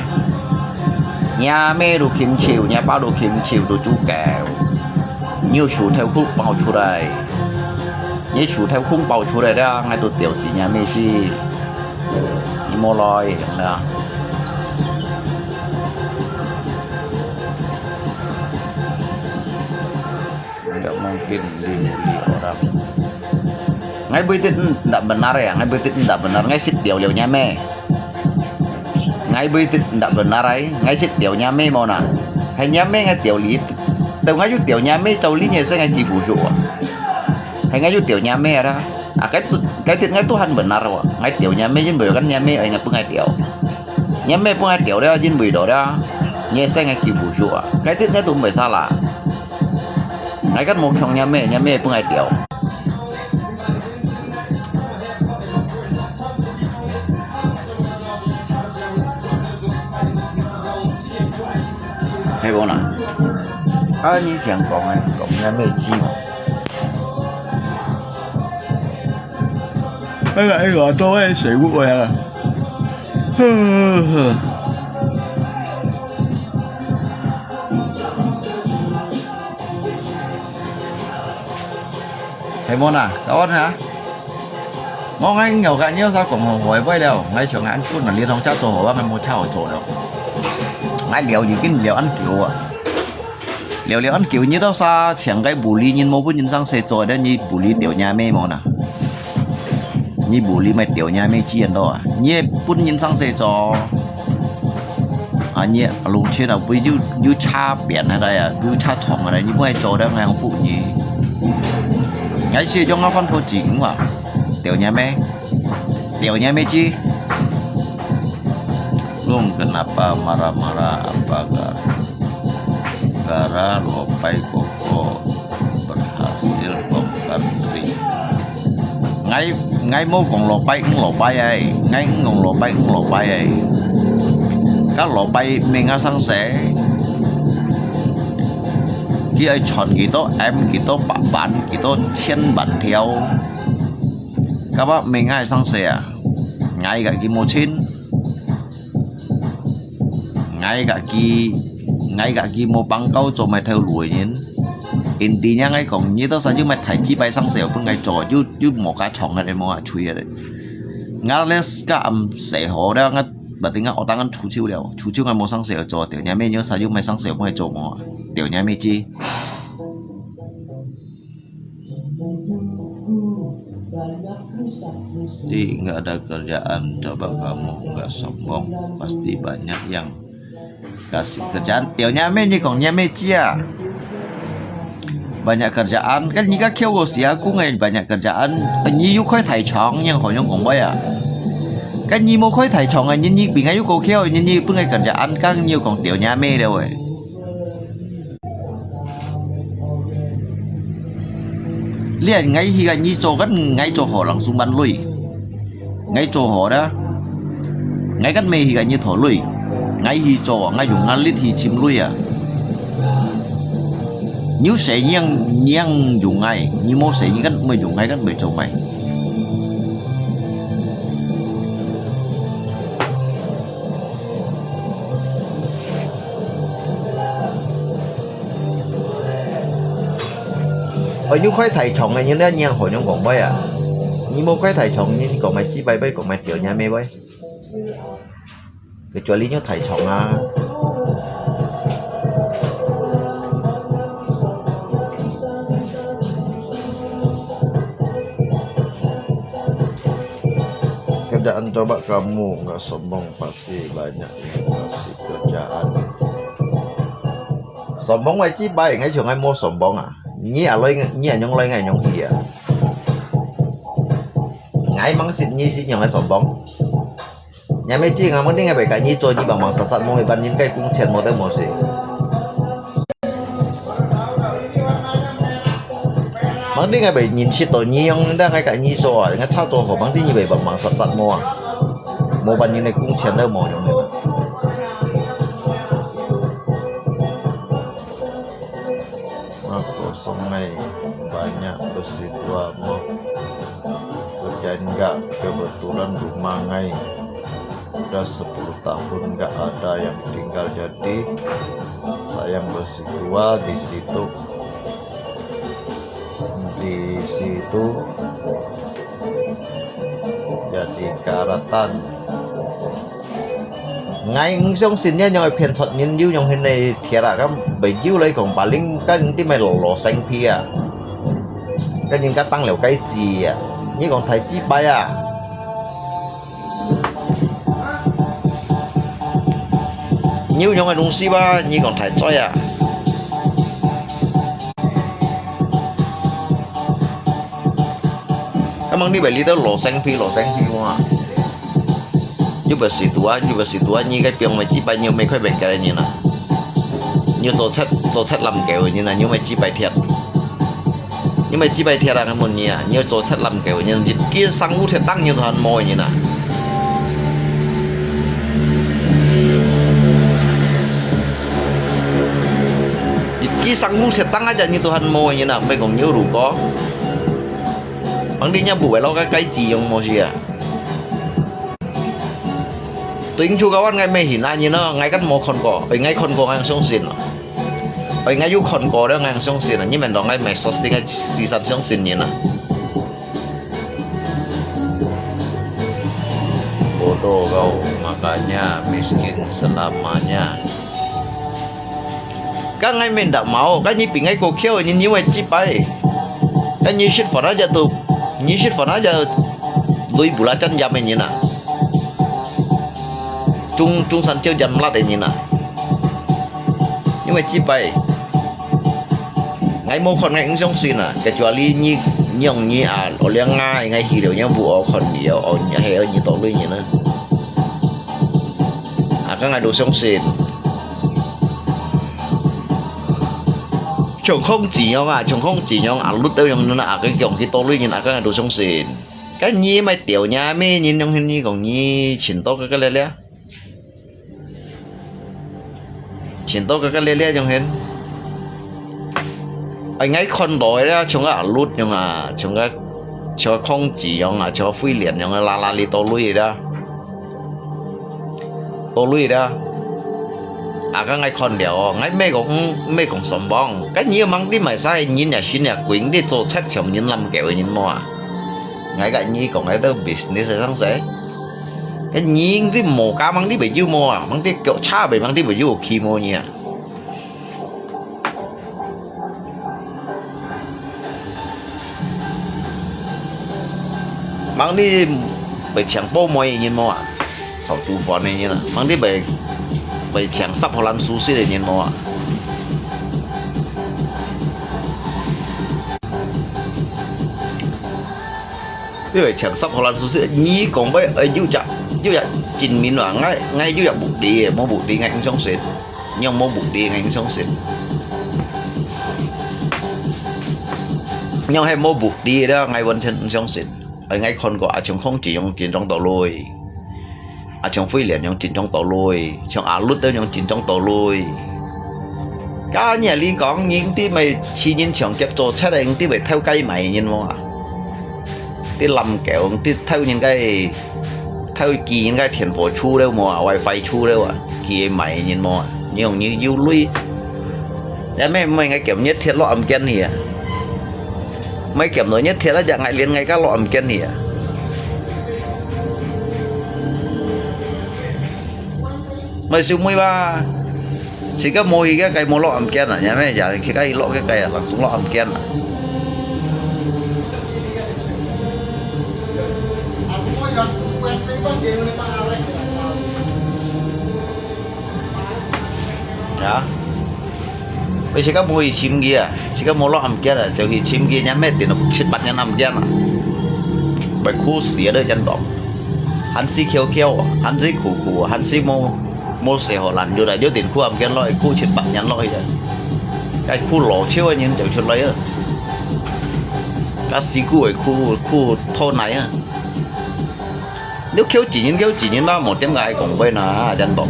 若妹都牽手，若爸都牽手，都做狗。你有手頭空爆出來，你手頭空爆出來了，𠊎都吊死若妹死。你無來，樣啦。 Tidak mungkin dibully orang。 𠊎毋係tidak benar啊，𠊎毋係tidak benar，𠊎識吊了若妹。𠊎毋係tidak benar啊，𠊎識吊若妹無啦。係若妹𠊎吊你，到𠊎有吊若妹，照理你係𠊎欺負佢啊。係𠊎有吊若妹啊，啊，該都，該啲𠊎都還benar啊，𠊎吊若妹因為該若妹愛𠊎分𠊎吊。若妹分𠊎吊了，因為到了，你係𠊎欺負佢啊，該啲𠊎都毋會salah。 𠊎kan無強若妹，若妹分𠊎吊。係無啦？啊，你想講啊，講若妹知無？哎呀，哎呀，都係水滷味啊！呵呵呵。 係無啦，答案哈？我𠊎有个，你有啥講好，我也不會了，𠊎想恁困難，你同家做好，我們無跳做了。𠊎尞已經尞恁久啊，尞尞恁久，你到時請个bully人無分人生事做，等你bully尞若姆無啦？你bully乜尞若姆知恁多啊？你分人生事做，啊，你攏全啊，分有有差別啊，來啊，有差錯啊，來，你毋愛做得恁樣服你。𠊎係用啊，反頭前話，尞若姆，尞若姆知。 Kung kenapa marah-marah apa gara-gara Lopai Koko berhasil bongkar diri. Ngai, ngai mau kong Lopai, eng Lopai ai. Ngai eng kong Lopai, eng Lopai ai. Ka Lopai meng a sang se. Ki ai chọn ki to, em ki to, pak ban ki to, chien ban theo. Ka ba meng ai sang se a. Ngai ka ki mau chien. Ngai ka ki, ngai ka ki mau pang kau cho mai thâu lui nin. Inti nia ngai kong, ni to sa yu mai thai chi pai sang seo pun ngai cho, yu, yu mo ka chong ngai mo a chui a le. Nga le ka am se ho le nga, ba ting nga otang an chu chiu liao, chu chiu ngai mo sang seo cho, teo nia me nyo sa yu mai sang seo pun ngai cho mo, teo nia me chi. Ti, nggak ada kerjaan, coba kamu nggak sombong, pasti banyak yang kasih kerjaan. Teo nia me ni kong nia me chia. Banyak kerjaan, kan ni ka kêu ko sia ku ngai banyak kerjaan. Ni yu khoi thai chong yang khoi yong kong bai a. Kan ni mo khoi thai chong a, ni ni bi ngai yu ko kêu, ni ni pun ngai kerjaan, kan ni yu kong teo nia me le we. Lian ngai hi ka nyi cho kan ngai cho ho lang sung ban lui. Ngai cho ho da. Ngai kan me hi ka nyi tho lui. Ngai hi cho ngai yung ngai lit hi chim lui a. Nyu se nyang nyang yung ngai, nyi mo se nyi kan me yung ngai kan me cho mai. Ôi, nyu khoi thai chong a, nyi le nyi ang hoi nyong kong bai a. Nyi mo khoi thai chong, nyi kong mai chi bai bai, kong mai tiao nya me bai. Ke chua li nyu thai chong a. Kerjaan coba kamu nggak sombong, pasti banyak yang kasih kerjaan. Sombong wai chi bai, ngai chua ngai mo sombong a. Nyi a loi, nyi a nyong loi ngai nyong hi a. Ngai mang sit nyi sit nyong ngai sombong. Nya me chi ngai mo ding ngai bai ka nyi cho nyi bang bang sat sat mo me ban yin kai kung chen mo te mo si. Mang ding ngai bai nyin sit to nyi yong da ngai ka nyi cho a, ngai cha cho ho mang ding nyi bai bang bang sat sat mo a. Mo ban yin ngai kung chen da mo yong me. Ako sungai banyak besi tua mo. Kerjaan nggak kebetulan rumah ngai udah sepuluh tahun nggak ada yang tinggal, jadi saya yang besi tua di situ, di situ jadi karatan. Ngai eng song sin nia nyong ai phian chot nin yu nyong hin nei thiat a, kam bai yu lai kong paling kan ti mai lo lo seng phi a. Kan nin ka tang liao kai chi a. Nyi kong thai chi pai a. Nyi yu nyong ai nung si ba, nyi kong thai choi a. Ka mang ni bai li tao lo seng phi, lo seng phi wa. Nyu bai si tua, nyu bai si tua, nyi kai piong mai chi pai nyu mai khoi bai kai nyi na. Nyu cho chat, cho chat lam keu nyi na, nyu mai chi pai thiat. Nyu mai chi pai thiat a ngan mun nyi a, nyu cho chat lam keu nyi na, yit ki sang u thiat tang nyu than mo nyi na. Yit ki sang u thiat tang a nyi than mo nyi na, mai kong nyu ru ko. Mang di nya bu bai lo ka kai chi yong mo si a. Tuing chu kawan ngai me hin a nyi na, ngai kan mo khon ko, oi ngai khon ko ngai song sin. Oi ngai yu khon ko de ngai song sin, nyi men dong ngai me sos ti ngai si san song sin nyi na. Bodoh kau, makanya miskin selamanya. 該𠊎面搭毛，該你比𠊎過巧个人，你會失敗。該你食飯啊，就都，你食飯啊，就累不啦，真yap个人啊。中，中山酒店辣个人啊。你會失敗。 𠊎無看，𠊎毋相信啊！Kecuali你，你用你啊，我兩个，𠊎去了，你無看你哦，哦，你還有你多類人啊！啊，該𠊎都相信。像孔子樣啊，像孔子樣啊，律都用啊，該用去多類人啊，該𠊎都相信。該你莫掉人咩？人用你講你尋到个个了了。 尋到个个了了樣形。哎，𠊎看到个啦，像个阿律樣啊，像个，像个孔子樣啊，像个惠蓮樣个，啦啦哩多類啦，多類啦。啊，該𠊎看了哦，𠊎毋係講，毋係講sombong，該你吂知麼儕人也信也鬼，你做賊像人濫筊个人無啊？𠊎甲你講，𠊎兜business个上勢。 該人你無家，吂知會有無啊？吂知腳差袂，吂知會有去無呢啊？吂知會請保姆个人無啊？炒煮飯个人啊？吂知會，會請煠荷蘭壽司个人無啊？ 你會請煠荷蘭壽司，你講話，哎，有隻，有隻證明啊，𠊎，𠊎有隻目的，無目的，𠊎毋相信。你用無目的，𠊎毋相信。你用係無目的个，𠊎完全毋相信。哎，𠊎看過啊，像孔子樣真正多類。 啊，像惠蓮樣真正多類，像阿律都樣真正多類。該你啊，你講，你毋知會去人搶劫做賊个，毋知會偷雞賣人無啊？你濫筊，你偷人个，偷寄人个電火柱了無啊？WiFi柱了啊？寄賣人無啊？你用你有鐳，也毋係，毋係，𠊎撿日鐵落暗間去啊！ 毋係撿到日鐵啊，隻𠊎連𠊎家落暗間去啊！毋係小妹吧？自家無去个，該無落暗間啊？也毋係，也去該落个該啊，langsung落暗間啊！呀，佢自家無去尋佢啊，自家無落暗間啊，就去尋佢，人咩定七八年暗間啊，會苦死啊！都真講，還死翹翹啊，還死苦苦啊，還死無，無食好爛肉啊，有定苦暗間落去，苦七八年落去啊，該苦老手个人就出來啊，該死苦个苦，苦討耐啊！ 你噭自然噭自然嘛，無點解講話呢，真講。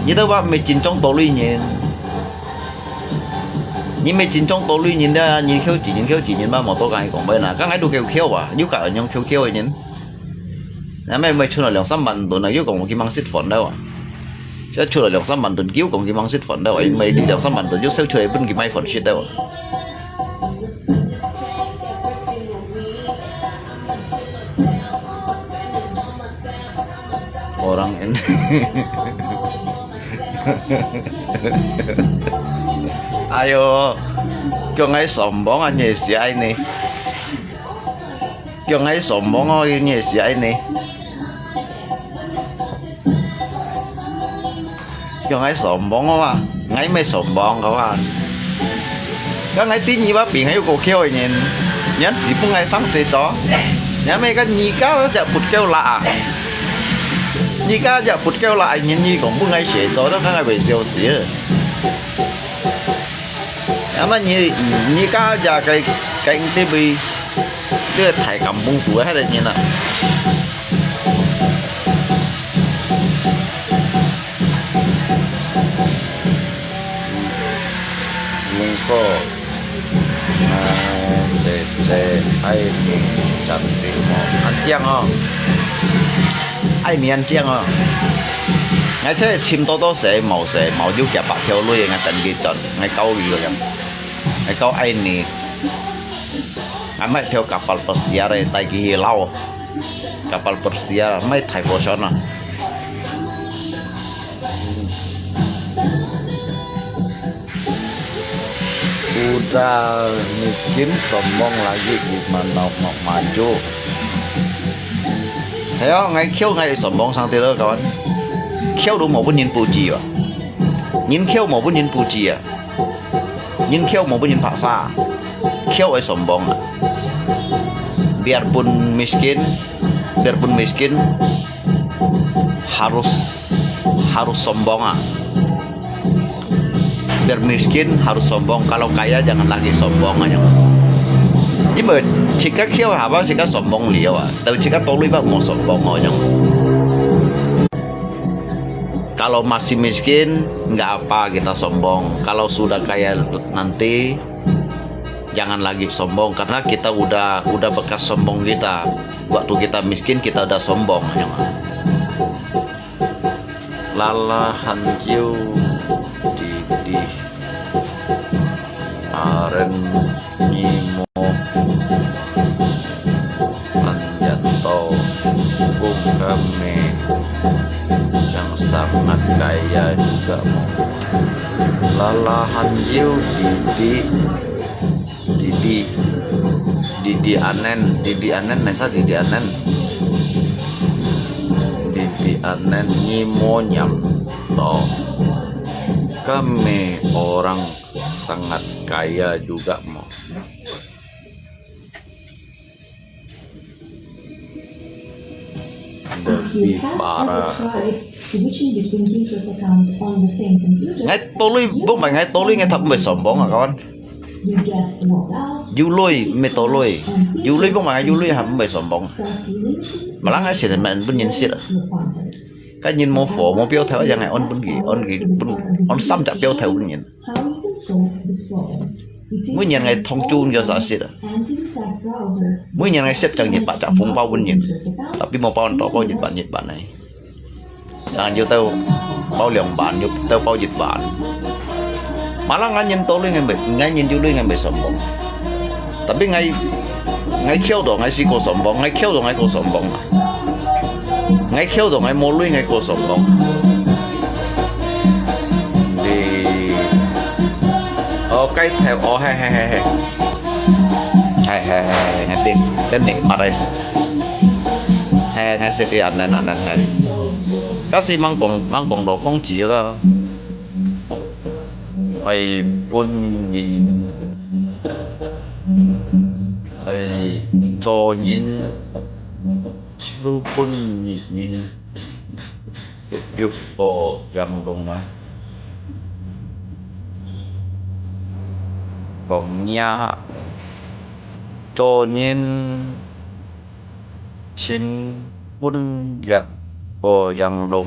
你兜話毋係真正多類人，你毋係真正多類人啦，你噭自然噭自然嘛，無多解講話呢。該𠊎都噭噭啊，有解恁樣噭噭个人。那麼毋係出來兩三萬噸啊，又講佢吂食飯了啊。 這出來兩三萬噸，又講佢吂食飯了，因為你兩三萬噸又燒出來分佢買飯食了。Orang ini. 哎喲，叫𠊎sombong啊，你係愛呢？ 叫𠊎sombong哦，你係愛呢？叫𠊎sombong哦啊，𠊎毋係sombong个啊。該𠊎知你話比𠊎有過噭个人，你還死分𠊎生死咗？你還毋係該你家隻佛教啦啊？你家隻佛教啦，人你講分𠊎死咗，都該𠊎會笑死啊！ 那麼你，你家家个，个地位，這个大金崩肚个遐个人啊。如果，啊，這，這，愛你真的哦，恁靚哦，愛你恁靚哦。𠊎這尋多多勢，無勢，無就幾百條女，𠊎等佢轉。 𠊎教佢个樣，𠊎教愛你。𠊎買條kapal pesiar个，帶佢去撈。Kapal pesiar，買大貨船啊。Miskin sombong lagi gimana nak maju. Hay啊，𠊎抾𠊎sombong上去了，kawan。抾都無分人puji啊，人抾無分人puji啊，人抾無分人拍手，抾會sombong啊。Biarpun miskin, biarpun miskin, harus harus sombong ah. Biar miskin harus sombong, kalau kaya jangan lagi sombong啊。因為自家抾下吧，自家sombong了啊，到自家多鐳吧，莫sombong啊。Kalau masih miskin, nggak apa kita sombong. Kalau sudah kaya nanti, jangan lagi sombong karena kita udah udah bekas sombong kita waktu kita miskin kita udah sombong. Lalahan kiu didi aren nimo anjanto kung kami yang sangat kaya juga mau lalahan kiu didi Didi, Didi Anen, Didi Anen, nesa Didi Anen. Didi Anen nimo nyam to. Kami orang sangat kaya juga mo. Lebih parah. Ngai tolui, bông bai ngai tolui ngai thap mbai sombong ah kawan. Yului mbai tolui. Yului bông bai ngai yului hap mbai sombong. Malang ngai sila man bun nyin sila. Kan nyin mo fo mo piao thai yang ngai on bun gi on gi bun on sam jak piao thai bun nyin. Mỗi年 ngai thông chu ngai sa sit à. Mỗi年 ngai xếp chang Nhật Bản chả phúng bao bún nhìn. Tapi mau bao ăn bao Nhật Bản Nhật Bản này. Đang yêu tao bao 兩 bản, yêu tao bao Nhật Bản. Malah ngai nhìn tao lui ngai mệt, ngai nhìn chú lui ngai mệt sombong. Tapi ngai ngai kêu đó ngai si cô sombong, ngai kêu đó ngai cô sombong. Ngai kêu đó ngai mô lui ngai cô sombong. Đi. Ơ, cái theo, ơ, hay, hay, hay, hay. Hay, hay, hay, hay, ngai tin, tin nè, mà đây. Hay, hay, sẽ đi ăn, ăn, ăn, ăn, hay. Kasi mang kong, mang kong đồ kong chỉ đó. Hay, bún nhìn. Hay, cho nhìn. Lu bún nhìn. Yuk ko yang dong ma. Kong nia. Cho nhìn. Chính bún yak ko yang dong.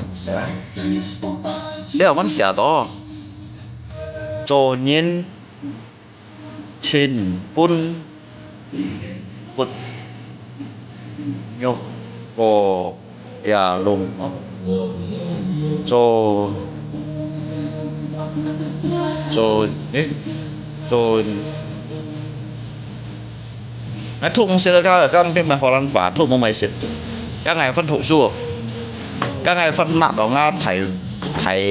Liao man xia to. Cho nhìn. Chính bún bút nhục cô ya lùng. Cho, cho, ê, cho. Ngai thuk mông sit ka, ka mông pin mai Holland fa, thuk mông mai sit. Ka ngai phân thụ su. Ka ngai phân nạ đó ngã thải, thải,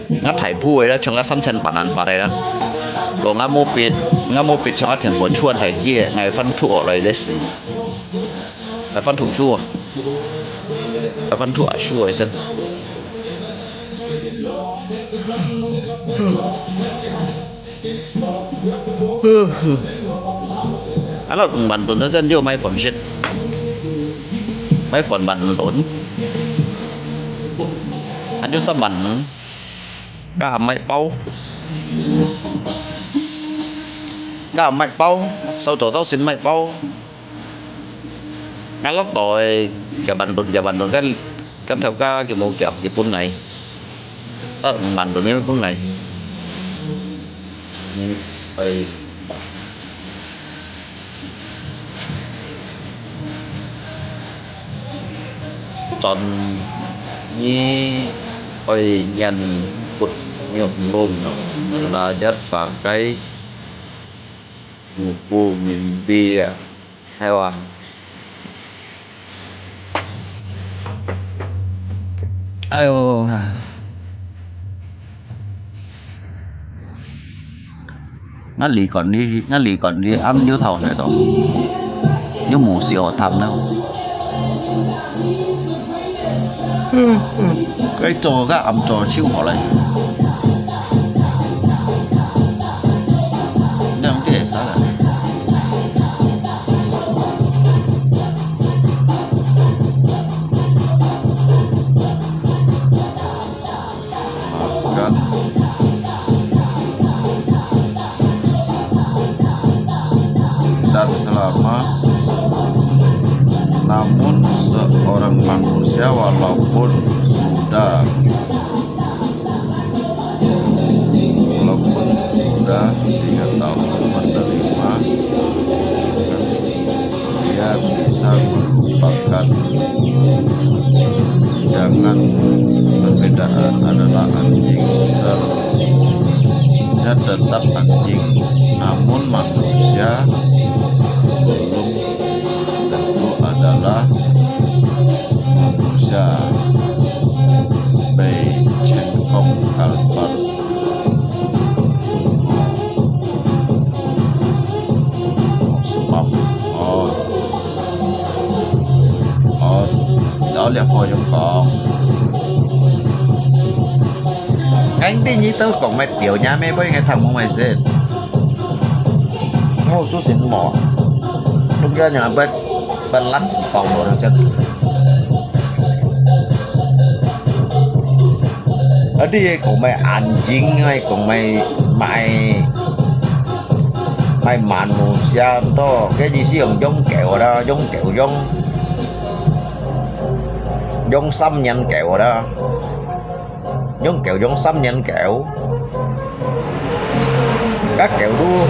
ngã thải bu ấy đó, chúng ngã 三千 bản ăn fa đấy đó. Đó ngã mô bịt, ngã mô bịt chúng ngã thiền buồn chuan thải kia, ngai phân thụ ở đây đấy xí. Ngai phân thụ su. Ngai phân thụ à su ấy xin. Anh lọt bằng bản tồn nó dân vô máy phỏng shit. Máy phỏng bản tồn. Anh vô xăm bản. Cả máy bao. Cả máy bao. Sau đó tao xin máy bao. Ngai lọt đó, cái bản tồn, cái bản tồn, cái, cái theo cái, cái mô kiểu, cái bún này. Ơ, bản tồn cái bún này. Ơi. Chọn nhi ơi nhận bút nhục ngôn là rất và cái mục bu mình bia. Hay à. Ayo. 𠊎離開你，𠊎離開你恁有頭來到，又無事好談了。嗯，嗯，該做个暗做就好了。兩點三了。Makan dan selama, namun seorang manusia walaupun sudah, walaupun sudah tiga tahun menerima, dia bisa melupakan. Jangan, perbedaan adalah anjing sel-, dia tetap anjing, namun manusia belum tentu adalah manusia. 被成功kalpar. 哦，哦，哦，了解，我有講。哎，你，你都講麼个調呀？咩，不應該聽我麼个先？我做什麼啊？都不要講，不，不，辣死包我了，這樣。 啊，你講麼个安靜，講麼个，麼个，麼个manusia，該意思用，用狗啦，用狗，用，用三年狗啦，用狗，用三年狗。 該狗都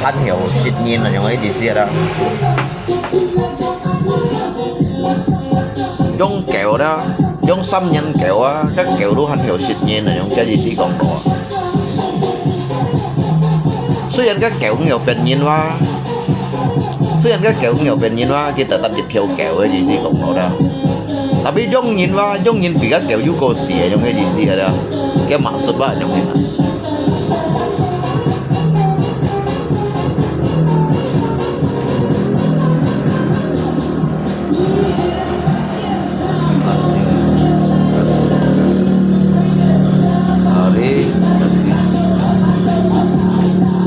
還曉識人啊，用个意思啦。用狗啦，用三年狗啊，該狗都還曉識人啊，用該意思講到啊。雖然該狗毋曉別人話，雖然該狗毋曉別人話，佢tetap一條狗个意思講到啦。Tapi用人話，用人比該狗又過死个，用个意思个啦。該maksud話，用人啊。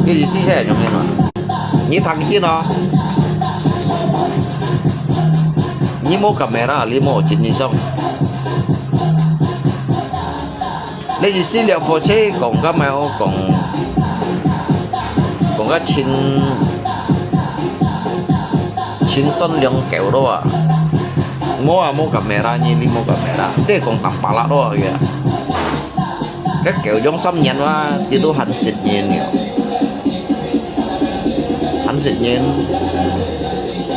該意思係用个嘛？你聽見哦？你無kamera，你無真理想。 你意思了火車講个無講，講个真，真善良狗咯啊？無啊，無kamera，你，你無kamera，你講tambalak咯啊，佢啊。該狗用三年哇，佢都還識人了。 還識人。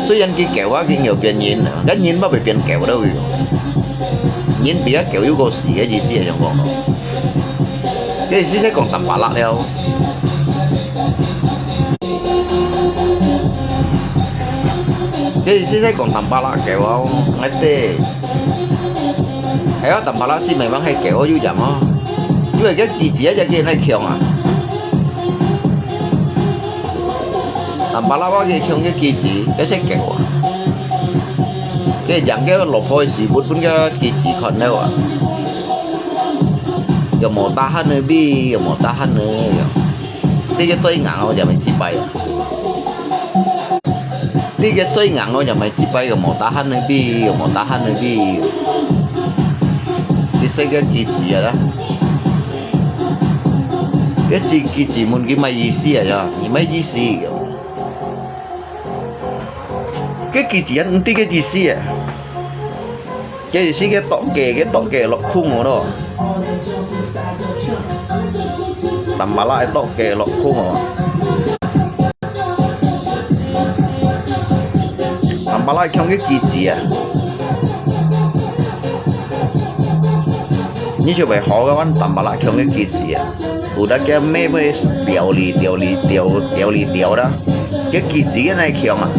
雖然佢狗啊，佢曉變人啊，該人乜會變狗了佢。人比較狗又過死个意思係樣講咯。該意思係講tambalak了。該意思係講tambalak狗啊，𠊎知。係啊，tambalak斯memang係狗有影哦。因為該機子啊，隻佢來強啊。 Tambalak啊，佢強个機子，該係狗啊。佢贏个老婆个時，分分个機子看了啊。有無tahan个比，有無tahan个，這個最硬哦，就係這擺啊。這個最硬哦，就係這擺，有無tahan个比，有無tahan个比。這係个機子啊啦。 該機，機子問佢麼个意思啊？你麼个意思？該機子啊，毋知个意思啊。該意思該剁雞，該剁雞落空哦咯。Tambalak个剁雞落空哦。 Tambalak強个機子啊。你就會好个，阮tambalak強个機子啊。有得叫咩咩調理調理調調理調啦，个機子个哪強啊？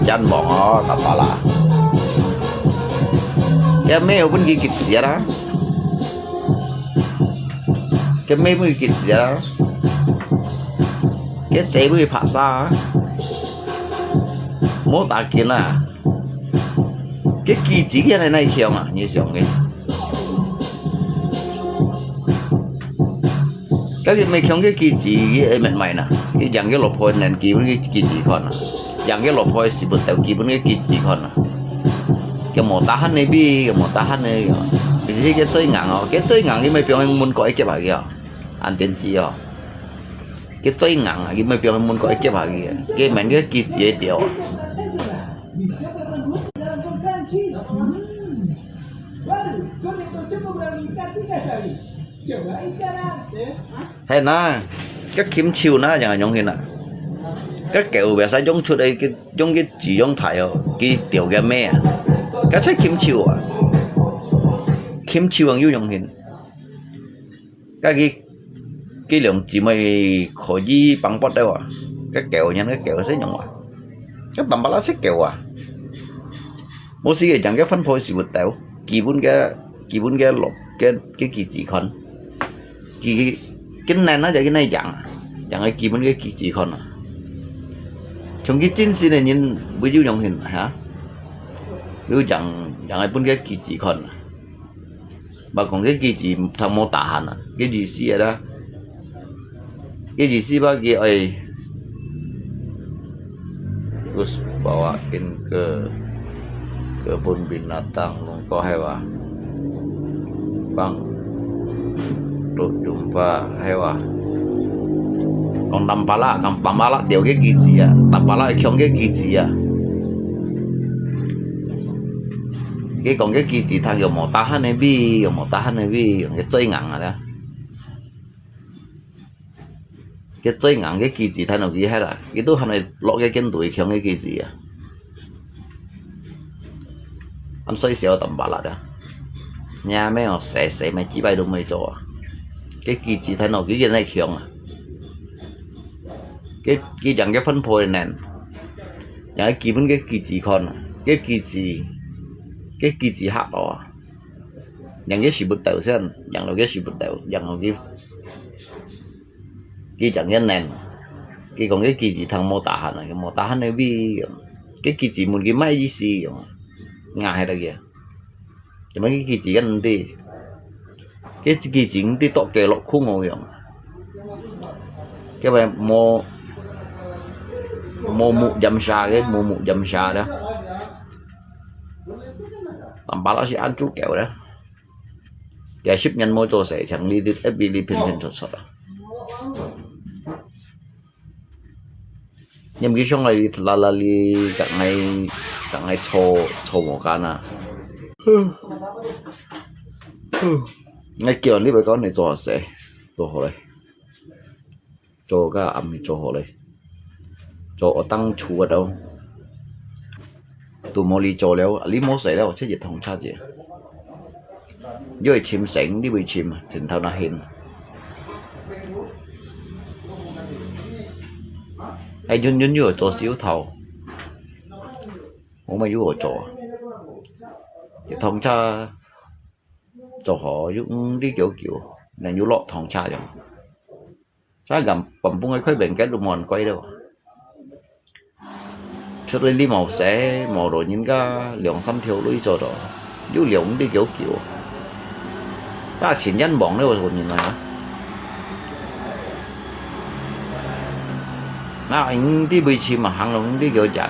冤枉哦，tambalak。个咩有分佢急死啊啦？該妹妹幾時啊？該姊妹拍啥啊？無打緊啊！該機子佢係哪強啊？你想个？該佢毋係強个機子，佢會明白啦。佢贏个老婆，能基本个機子看啊。贏个老婆係不得基本个機子看啊。佢無打鼾个比，佢無打鼾个，佢係个最硬哦，佢最硬，佢毋係放門口一夾下去哦。 安電子哦，佢最硬啊，佢毋係放門口一夾下去，佢免个機子个表啊。係啦，該禽獸啦，樣樣形啊。該狗也使用出來，佢用个子用大哦，佢條个尾啊，該才禽獸啊，禽獸樣有樣形。 該佢，佢兩姊妹可以幫幫到啊。該狗呢，該狗係樣啊。該Tambala係狗啊。無事个，人个分配係會到，基本个，基本个落，个，个機子看。佢，佢難啊，就佢難贏啊，贏个基本个機子看啊。像佢真實个人，會有樣形啊，有贏，贏个分个機子看啊。 嘛講該機子通無打鼾啊，該意思啊啦，該意思吧，佢愛，Terus bawain ke kebun binatang lungkoh係哇，幫，untuk jumpa係哇。講Tambala，講Tambala條个機子啊，Tambala強个機子啊。 佢講个機子聽有無打鼾个味，有無打鼾个味，用个最硬啊啦。佢最硬个機子聽落去係啦，佢都還會落个更對強个機子啊。恁所以小Tambala啊，你阿妹哦，細細咩幾擺都毋會做啊。个機子聽落去現在強啊。佢，佢講个分配呢， 贏个基本个機子看啊，个機子，个機子合哦，贏个係不到先，贏了个係不到，贏了个，佢贏个難，佢講个機子通無打鼾啊，佢無打鼾个味，个機子問佢麼意思，硬係了个。 Cuma个機子kan毋知，个機子毋知到該落空好樣。該位無，無目驗下个，無目驗下个。Tambala係恁足夠个。幾十年無做事，像你，你，你平平出出啊。 你毋去想來，拉拉哩，甲𠊎，甲𠊎坐，坐無間啊。𠊎叫你毋講你做下勢，做好咧。做甲暗暝做好咧。做學當初个都。 都無你做了，你無事了，直接通車者。你會尋神，你會尋，尋頭那現。哎，遠遠又做小偷，我們又做，一通車做好又五里九九，人又落通車了。 Sa gam-，kampung个開平街都無人管了。出來你無事，無老人家兩三條鐳做到，又兩五里九九。該錢人忙了，做人來啊。那五里為錢嘛，行了五里九錢。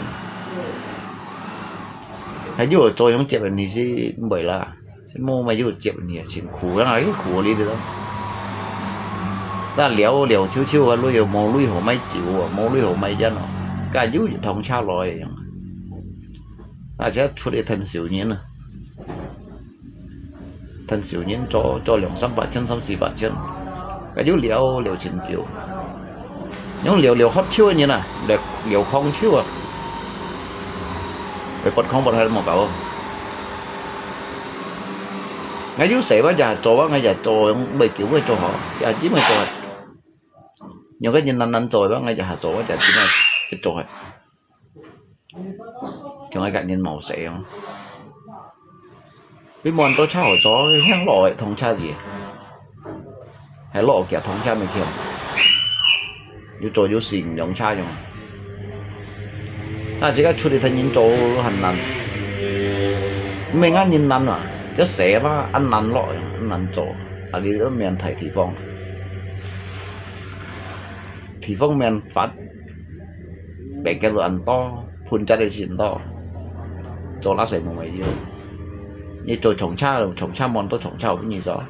還有作用接你是毋會啦。 無麼有接你啊，辛苦，人還苦你个咯。Sa了了，秋秋啊，鐳又無鐳好買酒啊，無鐳好買煙哦，該又一通車來个樣。Sa就出來趁小人啊，趁小人做，做兩三百千、三四百千，該又了了錢久。用了了發愁个人啊，了了囥愁啊，會發囥發到無夠。 𠊎有事，𠊎就做啊，𠊎就做，毋會叫𠊎做好，也只會做。有个人難難做个，𠊎就做，𠊎就只會去做个。像𠊎个人無事哦。你無人到車好做，香落个通車字。還落腳通車無去，又做又死，用車用。但係自家出去同人做還難，毋係講人難啊，要死嘛，恁難落，恁難做，啊，你都免大地方，地方免發，別个都恁多，噴雜个先多，做那些無乜用。你做長車，長車望到長車，有分你做。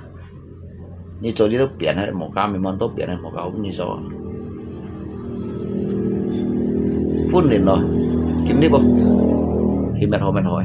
你做你都變係無加，明明都變係無加，你做。訓練咯，經歷咯，去滅好滅好。